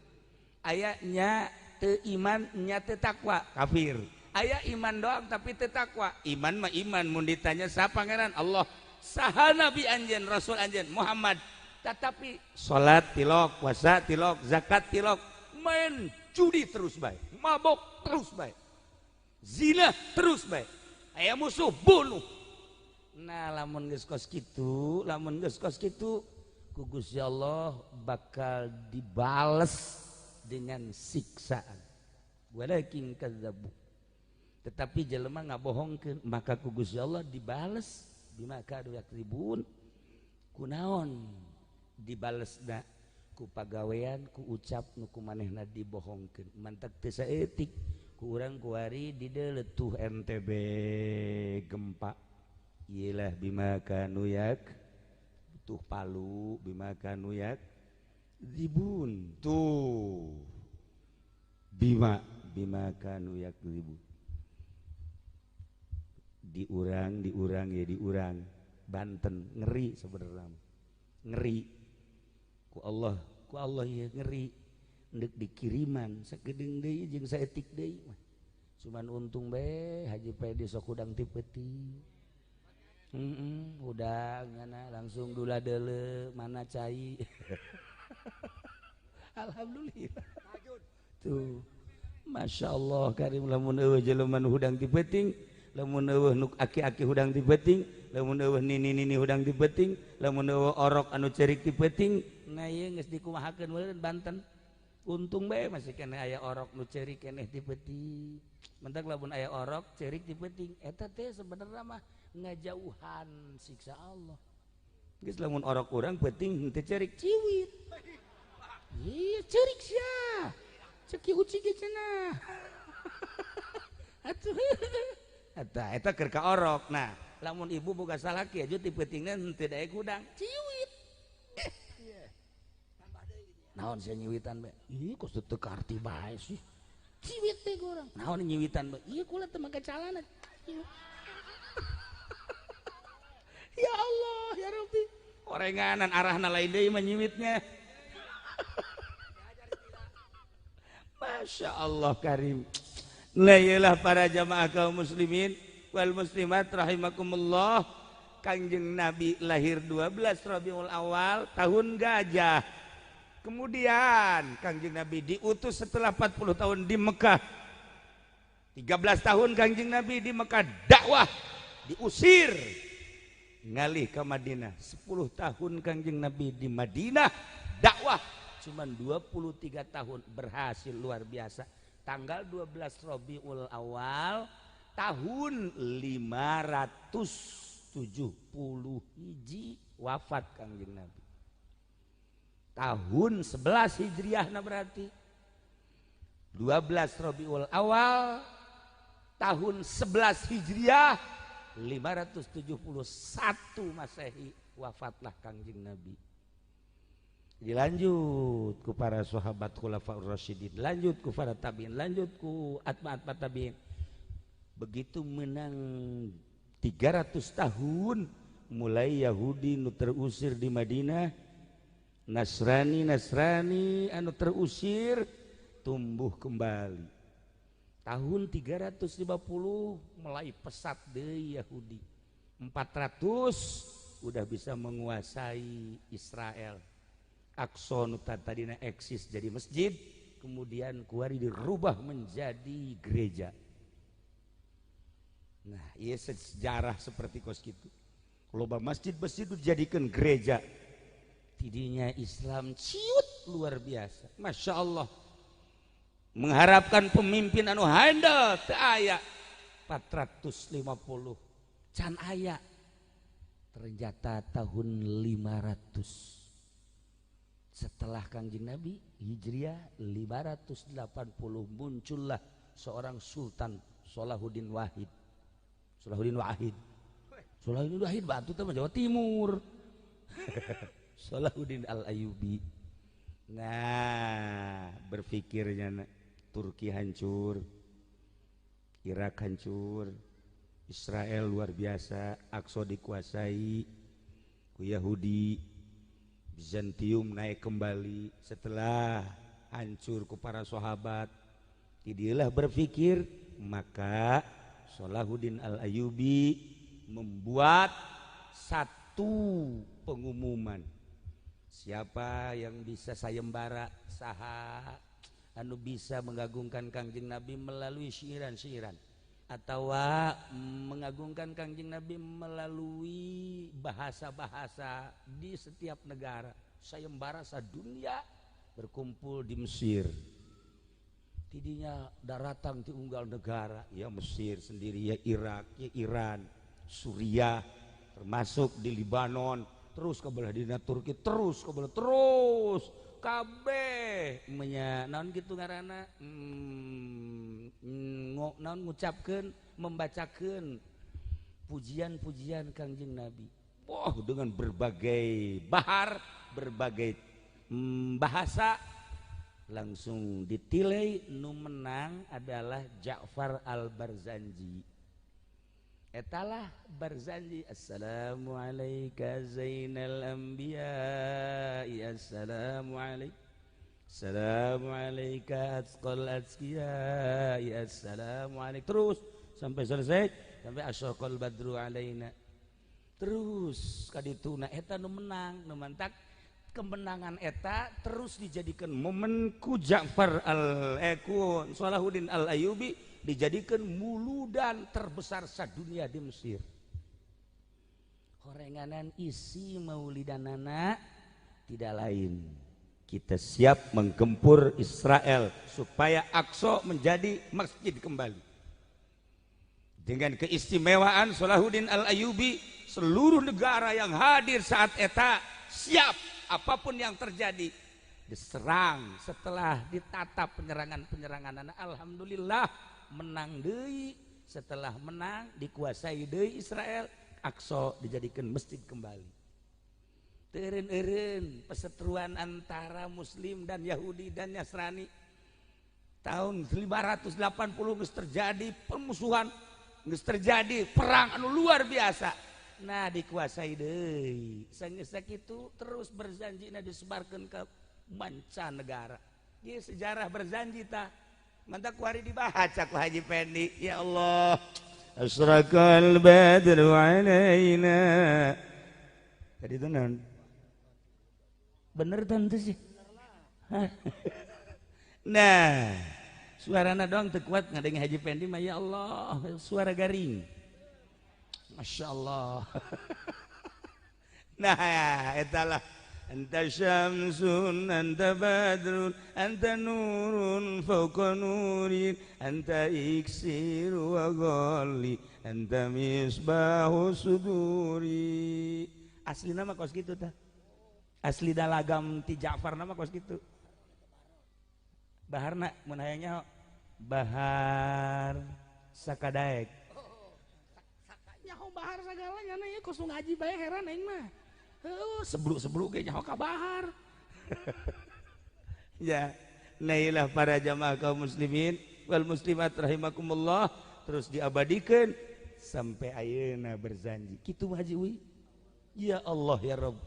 Aya nya teu iman nya teu takwa, kafir. Aya iman doang tapi teu takwa. Iman mah iman mun ditanya saha pangeran Allah, saha nabi anjeun, rasul anjeun Muhammad. Tetapi salat tilok, puasa tilok, zakat tilok, main judi terus bae, mabok terus bae, zina terus bae, aya musuh bunuh. Nah, lamun geus kos kitu, lamun geus kos kitu ku Gusti Allah bakal dibales dengan siksaan. Walakin kadzabu. Tetapi jelema ngabohongkeun maka ku Gusti Allah dibales bima kanu yakribun. Kunaon dibalesna? Ku pagawean, ku ucap nu ku manehna dibohongkeun. Mantak teu saeutik ku urang kuari di letuh NTB gempa. Iyalah bima kanu yak tuh Palu bima kanu yak ribun tuh bima bima kanu yak ribun. Diurang diurang ya diurang Banten ngeri sebenarnya ngeri ku Allah ya ngeri ndek dikiriman sakedeung deui jeung saeutik deui mah cuman untung bae Haji Pedi sok hudang ti peuting. Udang ngana langsung dula deuleu mana cai. Alhamdulillah. Tuh. Masya Allah karim lamun eueuh jelema nu hudang ti peuting, lamun eueuh nu aki-aki hudang ti peuting, lamun eueuh nini-nini hudang ti peuting, lamun eueuh orok anu ceurik ti peuting, nah ieu geus dikumahakeun meureun Banten. Untung bae masih keneh aya orok nu ceurik keneh ti peuting. Mentak lamun aya orok ceurik ti peuting, eta teh sebenarnya mah ngajauhan siksa Allah. Geus lamun orok urang peuting henteu ceurik ciwit. Iya ceurik sia. Ceki uci ge cenah. Atuh. Eta eta keur ka orok. Nah, lamun ibu boga salaki aja ti peutingna henteu daek hudang, ciwit. Naon sia nyiwitan bae? Ih, kos teu karti bae sih. Ciwit teh urang. Naon nyiwitan bae? Ieu kula teu make calana. Ya Allah, ya Rabbi. Orenganan arahna lain deui mah nyiwitnya. Masya Allah karim. Nah, iyalah para jamaah kaum muslimin wal muslimat rahimakumullah. Kangjeng Nabi lahir 12 Rabiul Awal tahun gajah. Kemudian Kangjeng Nabi diutus setelah 40 tahun di Mekah. 13 tahun Kangjeng Nabi di Mekah dakwah, diusir. Ngalih ke Madinah. 10 tahun Kangjeng Nabi di Madinah dakwah, cuman 23 tahun berhasil luar biasa. Tanggal 12 Rabiul Awal tahun 570 hiji wafat Kangjeng Nabi. Tahun 11 Hijriah nah berarti 12 Rabiul Awal tahun 11 Hijriah 571 Masehi wafatlah Kangjeng Nabi. Dilanjut ku para sahabat khulafaur rasyidin, lanjut ku para tabiin, lanjut ku atma-atma tabiin. Begitu menang 300 tahun mulai Yahudi nu terusir di Madinah, Nasrani Nasrani anu terusir tumbuh kembali. Tahun 350 mulai pesat deui Yahudi. 400 udah bisa menguasai Israel. Aqsa nu tadina eksis jadi masjid, kemudian kuari dirubah menjadi gereja. Nah, iya sejarah seperti kos gitu. Loba masjid-masjid dijadikan gereja. Tidinya Islam ciut luar biasa. Masya Allah. Mengharapkan pemimpin anu handal teu aya. 450 can aya. Ternyata tahun 500 setelah Kangjeng Nabi Hijriah 580 muncullah seorang Sultan Salahuddin Wahid. Salahuddin Wahid. Salahuddin Wahid Batu teh Jawa Timur. Salahuddin Al-Ayyubi. Nah, berpikirnya Turki hancur, Irak hancur, Israel luar biasa, Aqsa dikuasai ku Yahudi, Bizantium naik kembali setelah hancur ku para sahabat. Tidilah berpikir, maka Salahuddin Al-Ayyubi membuat satu pengumuman. Siapa yang bisa sayembara, saha anu bisa mengagungkan Kangjeng Nabi melalui syiiran-syiiran atau mengagungkan Kangjeng Nabi melalui bahasa-bahasa di setiap negara. Sayembara sadunia berkumpul di Mesir. Tidinya daratang di unggal negara, ya Mesir sendiri, ya Irak, ya Iran, Suriah, termasuk di Libanon, terus ke belah dina Turki, terus ke belah, terus kabeh menya naon gitu ngaranna, naon ngucapkeun, membacakeun pujian-pujian Kangjeng Nabi. Wah, dengan berbagai bahar, berbagai bahasa langsung ditilai nu menang adalah Ja'far al-Barzanji. Etalah Barzanji, assalamu alayka zainal anbiya, assalamu alayka, assalamu alayka atqal atqiya, assalamu alayka, terus sampai selesai, sampai asyraqal badru alaina. Terus kadituna eta nu menang, nu mantak kemenangan eta terus dijadikan momen ku Ja'far al-Eku Salahuddin Al-Ayyubi dijadikan muludan terbesar sadunia di Mesir. Horenganan isi maulidanana tidak lain kita siap menggempur Israel supaya Aqsa menjadi masjid kembali. Dengan keistimewaan Salahuddin Al-Ayyubi, seluruh negara yang hadir saat eta siap apapun yang terjadi diserang. Setelah ditata penyerangan-penyerangan, alhamdulillah menang deui. Setelah menang dikuasai deui Israel, Aqsa dijadikan masjid kembali. Teureun-eureun perseteruan antara Muslim dan Yahudi dan Nasrani. Tahun 580 geus terjadi permusuhan, geus terjadi perang anu luar biasa. Nah, dikuasai deui. Sanggeus sakitu terus Barzanjina disebarkeun ke mancanegara. Ieu sejarah Barzanji tah. Mantak ku hari dibaca ku Haji Pendi. Ya Allah. Asraqal badru alaina. Tadi itu naon? Bener tentu sih. Nah, suarana doang teu kuat ngadenge Haji Pendi mah, ya Allah, suara garing. Masya Allah. Nah, etalah anta syamsun, anta badrun, anta nurun fawqa nurin, anta iksir wa ghalli, anta misbahu suduri. Asli nama kos gitu tah. Asli dalagam ti Ja'far nama kos gitu. Baharna mun hayangnya bahar sakadaek. Nyaho bahar sagalanya nya kos ngaji bae heran aing mah. Heuh, sebluk-sebluk ge nyaho ka bahar. Ya, nailah para jamaah kaum muslimin wal muslimat rahimakumullah, terus diabadikeun sampai ayeuna Barzanji. Kitu Haji Uwi. Ya Allah ya Rabb.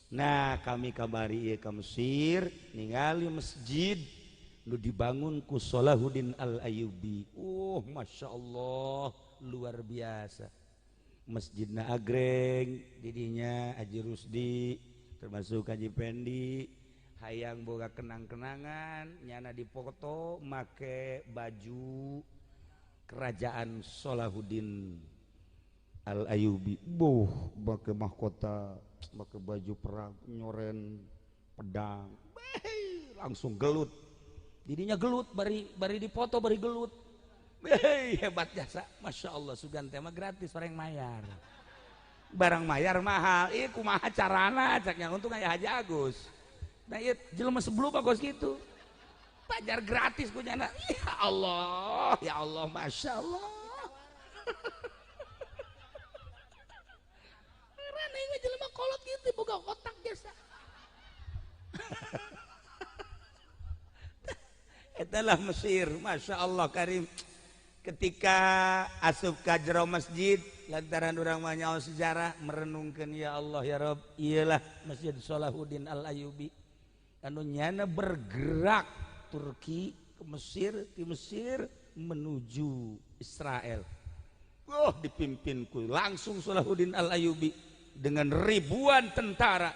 Nah kami kabari ieu ka Mesir ningali masjid nu dibangun ku Salahuddin Al-Ayyubi. Oh, Masya Allah, luar biasa. Masjidna agreng, didinya Haji Rusdi, termasuk Haji Pendi, hayang boga kenang-kenangan, nyana dipoto make baju kerajaan Salahuddin Al-Ayyubi. Buh, make mahkota, make baju perang, nyoren pedang. Beh, langsung gelut. Didinya gelut, bari dipoto, bari gelut. Hei, hebat jasa. Masya Allah, sugan tema gratis, orang mayar. Barang mayar mahal. Ih, kumaha carana, caknya untung aya Haji Agus. Nah, ieu jelema sebelum bagus gitu. Pajar gratis ku nyana. Ya Allah, ya Allah, Masya Allah. Heran ieu jelema kolot gitu, boga otak jasa. Itulah Mesir, Masya Allah Karim. Ketika asup ka jero masjid, lantaran urang mah nyaho sejarah, merenungkeun ya Allah ya Rabb, iyalah Masjid Salahuddin Al-Ayyubi. Anu nyana bergerak Turki ke Mesir, di Mesir menuju Israel. Oh, dipimpin ku langsung Salahuddin Al-Ayyubi dengan ribuan tentara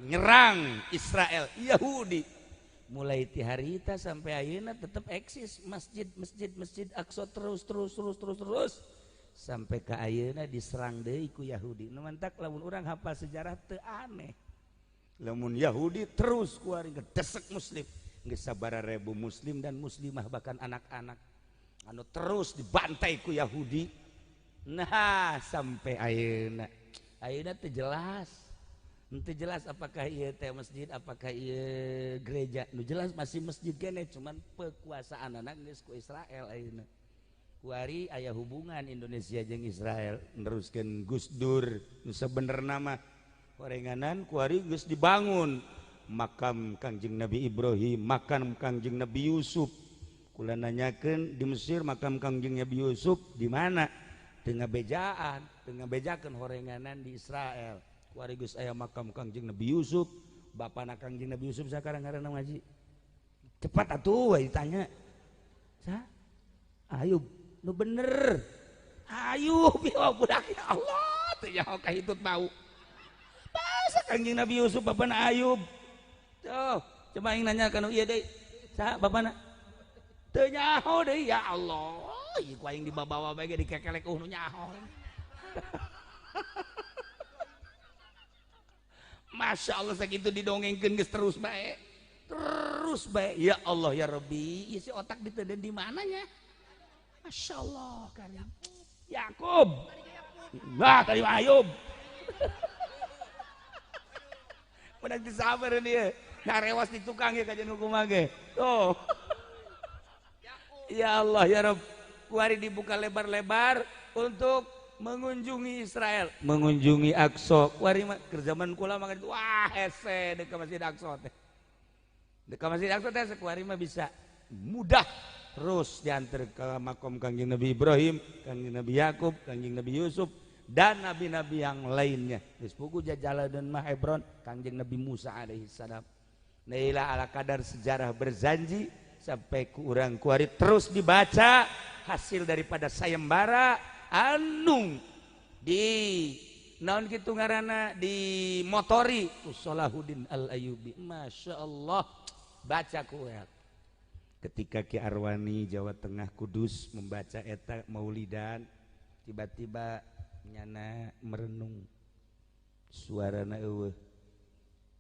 nyerang Israel, Yahudi. Mulai ti harita sampai ayeuna tetap eksis masjid masjid masjid Aqsa terus terus terus terus terus sampai ke ayeuna diserang deui ku Yahudi. Nu mantak lamun urang hafal sejarah teu aneh. Lamun Yahudi terus kuari ngedesek muslim, geus sabaraha ribu muslim dan muslimah bahkan anak-anak anu terus dibantai ku Yahudi. Nah, sampai ayeuna. Ayeuna teu jelas. Nanti jelas apakah ieu teh masjid, apakah ieu gereja. Nu jelas masih masjid kene, cuman kekuasaan anak geus ku Israel ayeuna. Kuari aya hubungan Indonesia jeung Israel neruskeun Gus Dur nu sabenerna mah horenganan kuari geus dibangun makam Kangjeng Nabi Ibrahim, makam Kangjeng Nabi Yusuf. Kula nanyakeun di Mesir makam Kangjeng Nabi Yusuf di mana? Teu ngabejaan, teu ngabejakeun horenganan di Israel. Kuari geus aya makam Kangjeng Nabi Yusuf, bapana Kangjeng Nabi Yusuf sakarang ngaranna ngaji. Cepat atuh we ditanya. Sa? Ayub, nu bener. Ayub ya budak ya Allah, teu nyaho ka hitut bau. Basa Kangjeng Nabi Yusuf bapana Ayub. Tuh, coba aing nanya ka nu ieu deui. Saha bapana? Teu nyaho deui ya Allah. Ieu ku aing dibabawa bae ge dikekelek nu nyaho. Masya Allah sakitu didongengkeun geus terus bae. Terus bae. Ya Allah ya Rabbi, isi otak diteden di mananya? Masya Allah karim. Yakub. Wah, tadi Ayub. Menang disabar dia. Ngarewas di tukang ya kajian hukum ge. Tuh. Ya Allah ya Rabb. Kuari dibuka lebar-lebar untuk mengunjungi Israel, mengunjungi Aqsa. Kuari mah keur zaman kula mah wah hese deuk ka Masjid Aqsa teh. Deuk ka Masjid Aqsa teh kuari mah bisa mudah terus diantar ke makom Kangjeng Nabi Ibrahim, Kangjeng Nabi Yakub, Kangjeng Nabi Yusuf dan nabi-nabi yang lainnya. Geus pugu jajaladeun mah Hebron Kangjeng Nabi Musa alaihi salam. Naila ala kadar sejarah berzanji sampai ku urang kuari terus dibaca hasil daripada sayembara anu di naon kitu ngaranna di motori ku Salahuddin Al-Ayyubi. Masya Allah, baca ku ketika Ki Arwani Jawa Tengah Kudus membaca eta maulidan, tiba-tiba nyana merenung, suarana eueuh.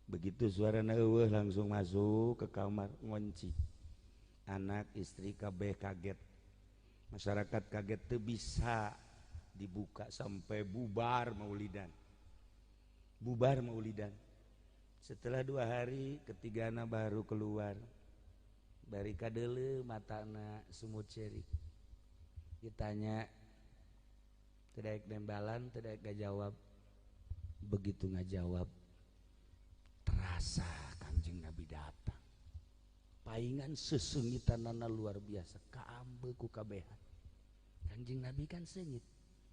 Begitu suarana eueuh langsung masuk ke kamar ngunci. Anak istri kabeh kaget, masyarakat kaget, teu bisa dibuka sampai bubar maulidan. Bubar maulidan. Setelah 2 hari ketigana baru keluar. Bari kadeuleu matana sumut cerik. Ditanya teu daek nembalan, teu daek ngajawab. Begitu ngajawab terasa Kangjeng Nabi datang. Paingan sesengitanana luar biasa, kaambe ku kabehan. Kangjeng Nabi kan seungit.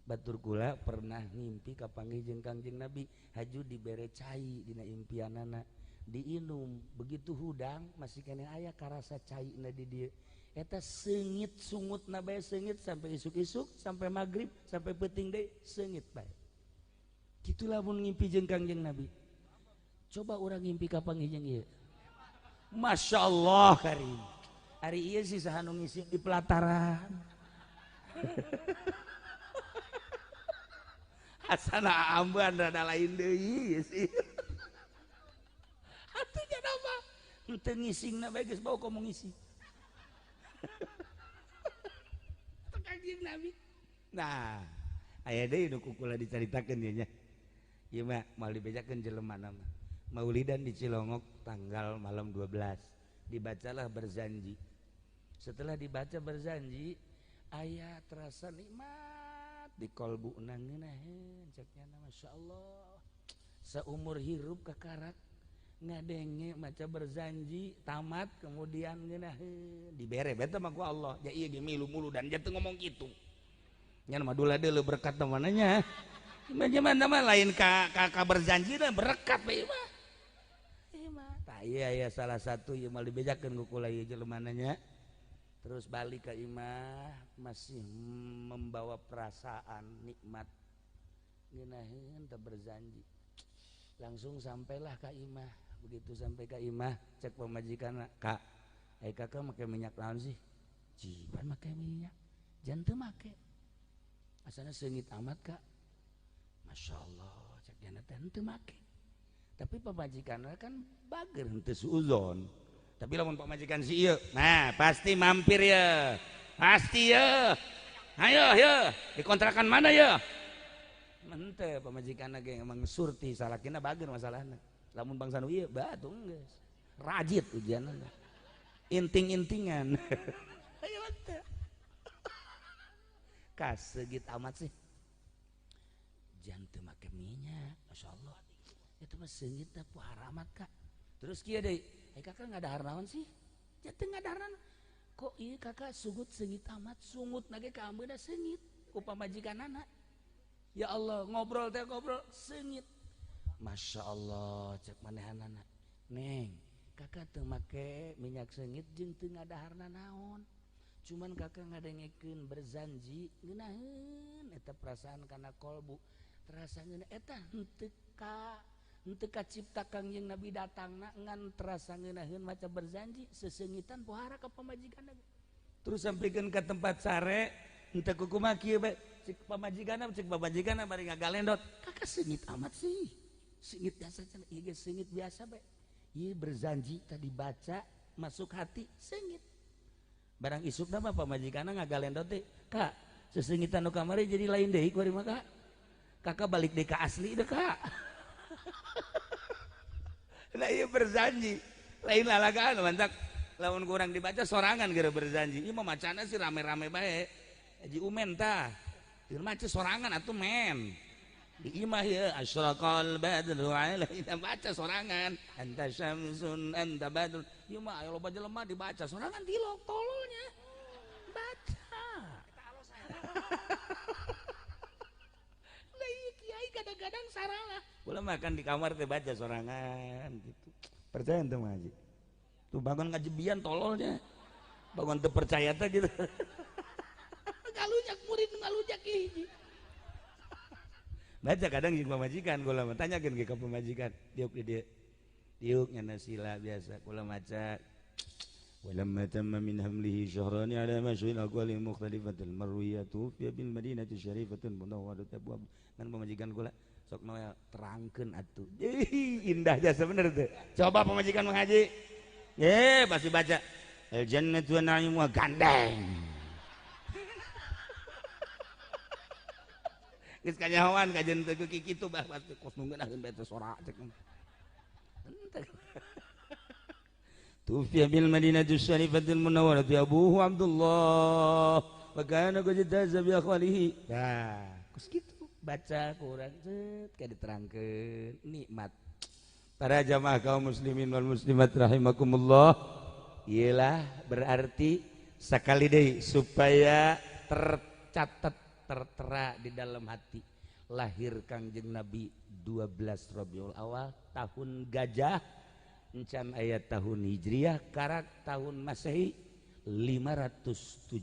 Batur kula pernah ngimpi kapanggih jeung Kangjeng Nabi, haju dibere cai dina impianana, diinum begitu hudang masih keneh aya karasa caina di dieu. Eta seungit sungutna bae seungit sampai isuk-isuk, sampai maghrib, sampai peuting deui seungit bae. Kitu lamun ngimpi jeung Kangjeng Nabi. Coba urang ngimpi kapanggih jeung ieu. Masya Allah karim. Ari ieu sih saha nu ngisi di pelataran. Asana amban rada lain deui sih. Atuh nya mah henteu ngisingna bae geus bau komo ngisi. Teu Kangjeng Nabi. Nah, aya deui nu ku kula dicaritakeun ieu nya. Ieu mah moal dibejakeun jelema mah. Maulidan di Cilongok tanggal malam 12. Dibacalah berzanji. Setelah dibaca berzanji, aya terasa nikmat di kolbu ngeunaheun cek nya Masya Allah. Seumur hirup kakarak ngadenge maca berzanji tamat kemudian ngeunaheun dibere beta mah ku Allah. Ja ieu ge milu mulu dan ja teu ngomong kitu. Nya mah dula deuleu berkat mananya. Gimana mah lain ka berzanji dan berkat bae mah. Ieu mah tah ieu aya salah satu ieu mah dibejakeun ku kula ieu jelema nya. Terus balik ke imah masih membawa perasaan nikmat ngeunaheun teu berzanji. Langsung sampailah ke imah. Begitu sampai ke imah cek pamajikanna, "Kak, ai kakak make minyak naon sih?" "Jipan make minyak." "Jangan teu make." "Asana seungit amat, Kak." "Masya Allah, cek jana teh henteu make." Tapi pamajikanna kan bager henteu suuzon. Tapi lamun pamajikan si ieu, nah pasti mampir ya. Pasti ya. Ayo ya, dikontrakan mana ya? Henteu pamajikanna ge emang surti salakina bager masalahna. Lamun bangsa nu ieu batu geus. Rajit ujianna. Inting-intingan. Ayo henteu. Kasegit amat sih. Jangan teu make minyak, Masya Allah. Itu mah seungit teh haramat, Kak. Terus kieu deui, ai kakak ngadahar naon sih? Jangan ngadahar naon. Kok ieu kakak sungut seungit amat, sungut nage ka ambeuna seungit ku pamajikanana. Ya Allah, ngobrol teh ngobrol seungit. Masya Allah, cek manehanana. Neng, kakak teu make minyak seungit jeung teu ngadaharna naon. Cuman kakak ngadengekeun berzanji ngeunaheun eta perasaan kana kolbu. Terasa ngeunah eta henteu ka henteu kacipta Kangjeng Nabi datangna ngan terasa ngeunaheun maca berzanji seseungitan pohara ka pamajikanna. Terus sampikeun ka tempat sare henteu kukumaha kieu bae cek pamajikanna cek pamajikanna bari ngagalendot. Kakak seungit amat sih. Seungit biasa cenah ieu ge seungit biasa bae. Ieu berzanji tadi baca masuk hati seungit. Barang isukna mah pamajikanna ngagalendot teh, "Kak, seseungitan nu kamari jadi lain deui kuari mah, Kak. Kakak balik deui ka asli deh, Kak." Nah ieu berzanji lain lalagaan mantak lamun kurang dibaca sorangan gara berzanji. Ieu mah macana sih rame-rame bae. Haji Umen tah. Ieu maca sorangan atuh men. Di imah ya asyraqal badru alaina baca sorangan. Anta syamsun anta badrun. Ieu mah aya loba jelema dibaca sorangan tilok tololnya. Baca. Lah ieu kiai kadang-kadang saralah. Kula makan di kamar teh baca sorangan gitu. Percaya ente mah haji. Tuh bangun ngajebian tololnya. Bangun teu percaya teh gitu. Ngalujak murid ngalujak hiji. Baca kadang jeung pamajikan kula mah tanyakeun ge ka pamajikan. Diuk di dieu. Diuk nya sila biasa kula maca. Walamma tamma min hamlihi syahrani ala masyhil aqwali mukhtalifatil marwiyatu fi bil madinati syarifatin munawwarah abwab. Ngan pamajikan kula sok noel terangkeun atuh. Indah jasa bener teh. Coba pamajikan menghaji. Pasti baca al jannatu wa na'imuha gandeng. Geus kanyahoan kajen teu kitu bah pasti kos nu ngeunaheun bae teh sora cek. Henteu. Tufiya bil madinati syarifatil munawwarati abuhu Abdullah wa kana qad jaza bi akhwalihi. Nah, kos kitu baca kurang cet kayak diterangkeun nikmat. Para jamaah kaum muslimin wal muslimat rahimakumullah. Iyalah berarti sekali deui supaya tercatat tertera di dalam hati. Lahir Kangjeng Nabi 12 Rabiul Awal tahun gajah, encan aya tahun Hijriah, karak tahun Masehi 571.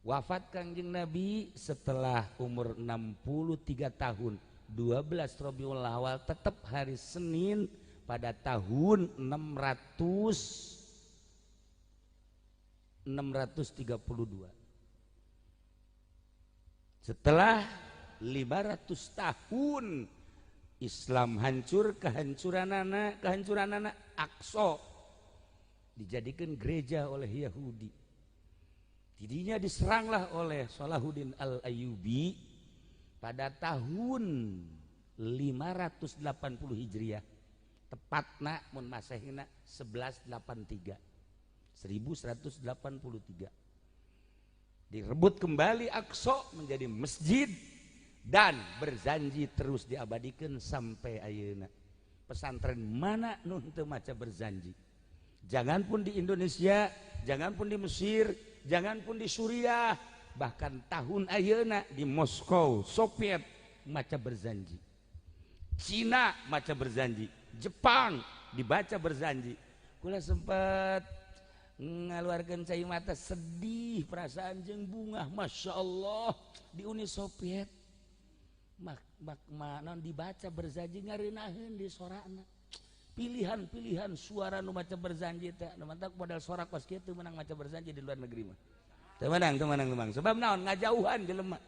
Wafat Kangjeng Nabi setelah umur 63 tahun, 12 Rabiul Awal tetap hari Senin pada tahun 632. Setelah 500 tahun Islam hancur, kehancuran anak Aqsa dijadikan gereja oleh Yahudi. Tidinya diseranglah oleh Salahuddin Al-Ayyubi pada tahun 580 Hijriah, tepatna mun Masehina 1183. 1183. Direbut kembali Aqsa menjadi masjid dan berzanji terus diabadikan sampai ayeuna. Pesantren mana nu teu maca berzanji? Jangan pun di Indonesia, jangan pun di Mesir, jangan pun di Suriah, bahkan tahun ayeuna di Moskow, Soviet maca berzanji. Cina maca berzanji, Jepang dibaca berzanji. Kula sempat ngaluarkeun cai mata sedih perasaan jeung bungah, Masya Allah di Uni Soviet mak mak non dibaca berzanji ngareunaheun di sorana. Pilihan-pilihan suara nu maca berzanji teh nu mantak modal sora kos kitu menang maca berzanji di luar negeri mah. Teu menang, teu menang, menang. Sebab naon ngajauhan jelema.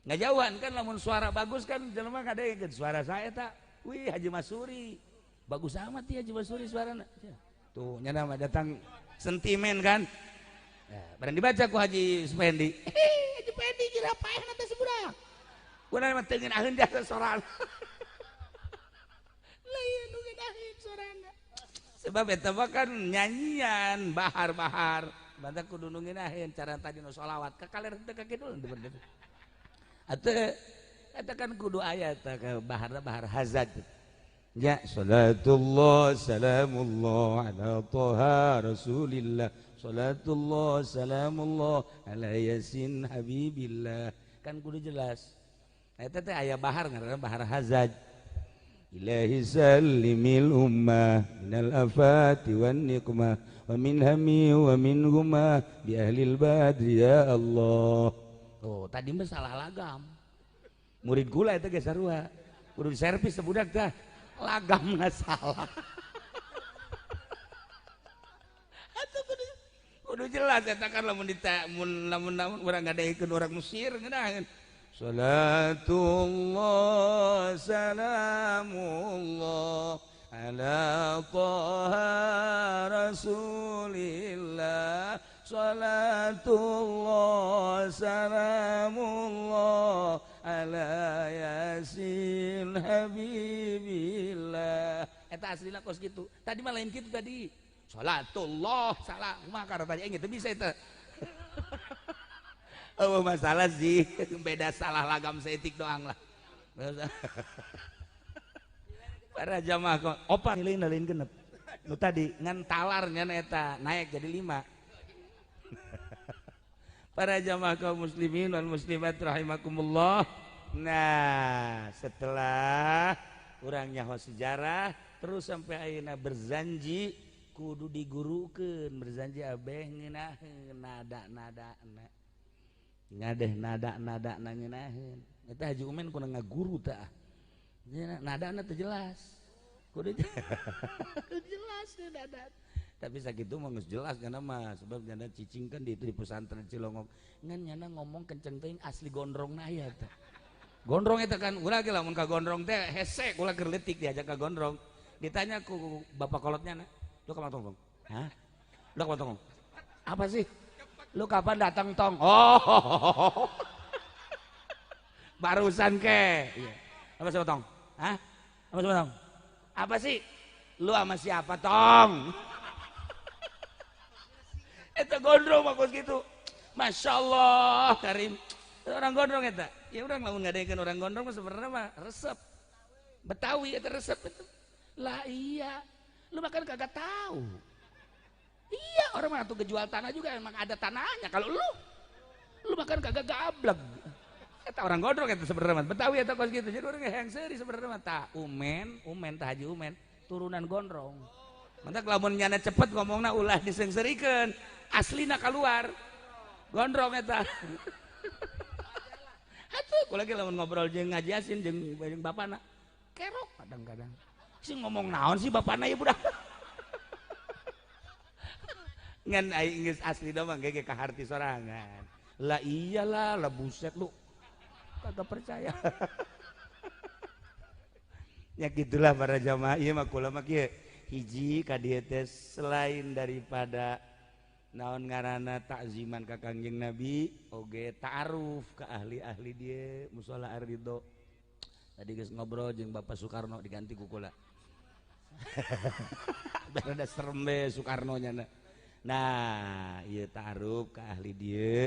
Ngajauhan kan lamun suara bagus kan jelema kadegeun suara saya tak. Wih Haji Masuri. Bagus amat ya Haji Masuri suarana. Tuh nyana mah datang sentimen kan. Nah, barang dibaca ku Haji Supendi. Haji Supendi kira paehna teh sebudak. Kuna mah teu ngeunaheun jasa sorana. Lain nu ngeunaheun sorana. Sebab eta mah kan nyanyian bahar-bahar. Banta kudu nu ngeunaheun cara tadi nu sholawat ka kaler teu ka kidul bener. Atuh eta kan kudu aya teh baharna bahar hazaj. Ya salatullah salamullah ala taha rasulillah salatullah salamullah ala yasin habibillah kan kudu jelas. Nah, eta teh aya bahar ngaranna bahar hazaj. Ilahi sallimil ummah minal afati wan niqmah wa min hami wa min gumah bi ahlil badri ya Allah. Oh, tadi mah salah lagam. Murid gula eta ge sarua. Kudu diservis sebudak tah. Lagamna salah. Atuh kudu jelas eta kan lamun lamun lamun urang ngadeikeun urang Mesir ngeunaheun. Salatullah salamullah ala taha rasulillah salatullah salamullah ala yasin habibillah. Eta aslina kos kitu. Tadi mah lain kitu tadi. Salatullah salah kumaha karena tadi teu bisa eta. Oh masalah sih, beda salah lagam seetik doang lah. Para jamaah kok opat lain lain genep. Nu tadi ngan talarnya eta naik jadi 5. Para jamaah kaum muslimin wal muslimat rahimakumullah. Nah, setelah urang nyaho sejarah terus sampai ayeuna berzanji kudu digurukeun berzanji abeh ngeunaheun nada-nadana. Ngadeh nada-nada ngeunaheun. Eta Haji Umen kudu ngaguru tah. Nadana teu jelas. Kudu jelas nada. Tapi sakitu mah geus jelas kana mah sebab nyana cicing kan di itu di pesantren Cilongok. Ngan nyana ngomong kenceng teuing asli gondrongna aya teh. Gondrong eta kan ulah ge lamun ka gondrong teh hese ulah keur leutik diajak ka gondrong. Ditanya ku bapak kolotnya na, "Lu kapan tong?" Hah? Lu kapan tong? Apa sih? Lu kapan datang tong? Oh. Barusan ke. Iya. Apa siapa tong? Hah? Apa siapa tong? Apa sih? Lu sama siapa tong? Eta gondrong bagus gitu. Masya Allah Karim. Orang gondrong eta. Ya urang lamun ngadekeun orang gondrong mah sebenarnya mah resep. Betawi eta resep itu. Lah iya. Lu makan kagak tahu. Iya, orang mah tuh kejual tanah juga emang ada tanahnya. Kalau lu Lu makan kagak gablek. Eta orang gondrong eta sebenarnya mah. Betawi eta kos kitu. Jadi urang hayang seuri sebenarnya mah tah umen, umen tah Haji Umen turunan gondrong. Mantak lamun nyana cepet ngomongna ulah diseungseurikeun. Aslina keluar. Gondrong eta. Atuh kula lagi lamun ngobrol jeung Haji Yasin jeung bapana. Kerok kadang-kadang. Sing ngomong naon sih bapana ieu budak. Ngan aing geus asli mah ge kaharti sorangan. Lah iyalah, lah buset lu. Kagak percaya. Ya gitulah para jamaah ieu mah kula mah kieu. Hiji ka dieu teh selain daripada naon ngaranna takziman ka Kangjeng Nabi oge ta'aruf ka ahli-ahli dieu musala Ar-Ridho. Tadi geus ngobrol jeung Bapak Soekarno diganti ku kula. Berada serem be Soekarno nya. Nah, ieu ta'aruf ka ahli dieu.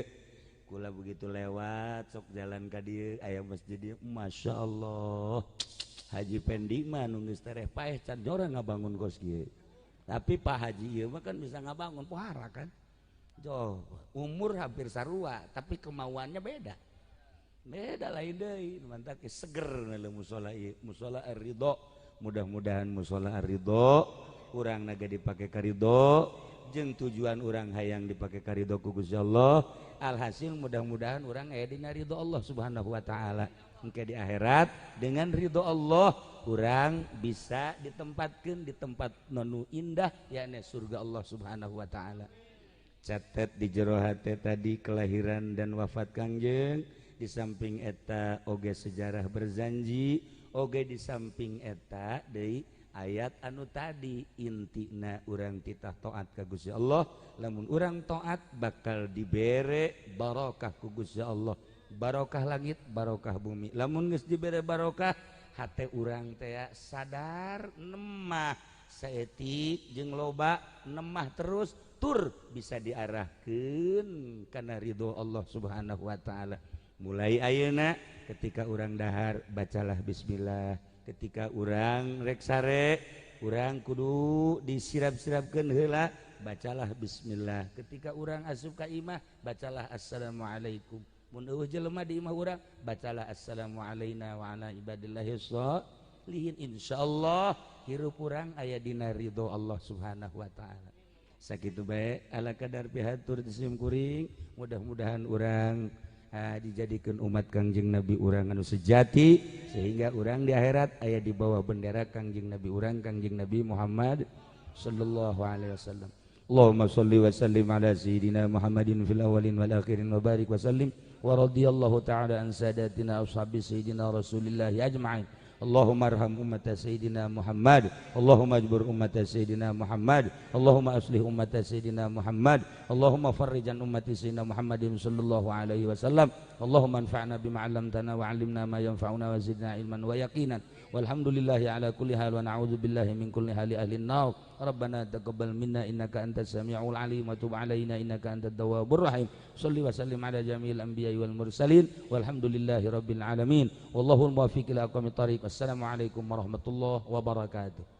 Kula begitu lewat sok jalan ka dieu aya masjid dieu, Masya Allah. Haji Pendi mah nu geus tereh paeh can jora ngabangun kos kieu. Tapi Pak Haji ieu mah kan bisa ngabangun pohara kan. Joh, umur hampir sarua tapi kemauannya beda. Beda lain deui, mantak seger musola ieu, musola Ar-Ridho. Mudah-mudahan musola Ar-Ridho urang naga dipake karidho jeung tujuan urang hayang dipake karidho ku Gusti Allah. Alhasil mudah-mudahan urang aya dina ridho Allah Subhanahu wa taala. Engke di akhirat dengan ridho Allah urang bisa ditempatkeun di tempat nu indah yakni surga Allah Subhanahu wa taala. Catet di jero hate tadi kelahiran dan wafat Kangjeng, di samping eta oge sejarah berzanji, oge di samping eta deui ayat anu tadi intina urang titah taat ka Gusti Allah. Lamun urang taat bakal dibere barokah ku Gusti Allah, barokah langit, barokah bumi. Lamun geus dibere barokah hate urang teh sadar nemah saeutik jeung loba nemah terus tur bisa diarahkeun kana ridho Allah Subhanahu wa taala. Mulai ayeuna ketika urang dahar bacalah bismillah, ketika urang rek sare urang kudu disirap-sirapkeun heula bacalah bismillah, ketika urang asup ka imah bacalah assalamualaikum, mun eueuh jelema di imah urang bacalah assalamu alaina wa ala ibadillahis sholihin. Insyaallah hirup urang aya dina ridho Allah Subhanahu wa taala. Sakitu bae ala kadar pihatur sim kuring, mudah-mudahan urang dijadikan umat Kangjeng Nabi urang anu sejati sehingga urang di akhirat aya di bawah bendera Kangjeng Nabi urang Kangjeng Nabi Muhammad sallallahu alaihi wasallam. Allahumma shalli wa sallim ala sayyidina Muhammadin fil awwalin wal akhirin wa barik wa sallim wa radhiyallahu ta'ala an sadatina ashabi sayyidina Rasulillah ajma'in. Allahumma arham ummata sayyidina Muhammad, Allahumma ajbur ummata sayyidina Muhammad, Allahumma aslih ummata sayyidina Muhammad, Allahumma farrijan ummati sayyidina Muhammadin sallallahu alaihi wasallam. Allahumma anfa'na bima 'allamtana wa 'allimna ma yanfa'una wa zidna ilman wa yaqinan. Walhamdulillahi ala kulli hal wa na'udzu billahi min kulli hali ahli an-nar. Rabbana taqabbal minna innaka antas samiul alim wa tub alaina innaka antat tawwabur rahim. Shalli wa sallim ala jami'il anbiya'i wal mursalin walhamdulillahi rabbil alamin. Wallahul muwaffiq ila aqwamit thariq. Assalamualaikum warahmatullahi wabarakatuh.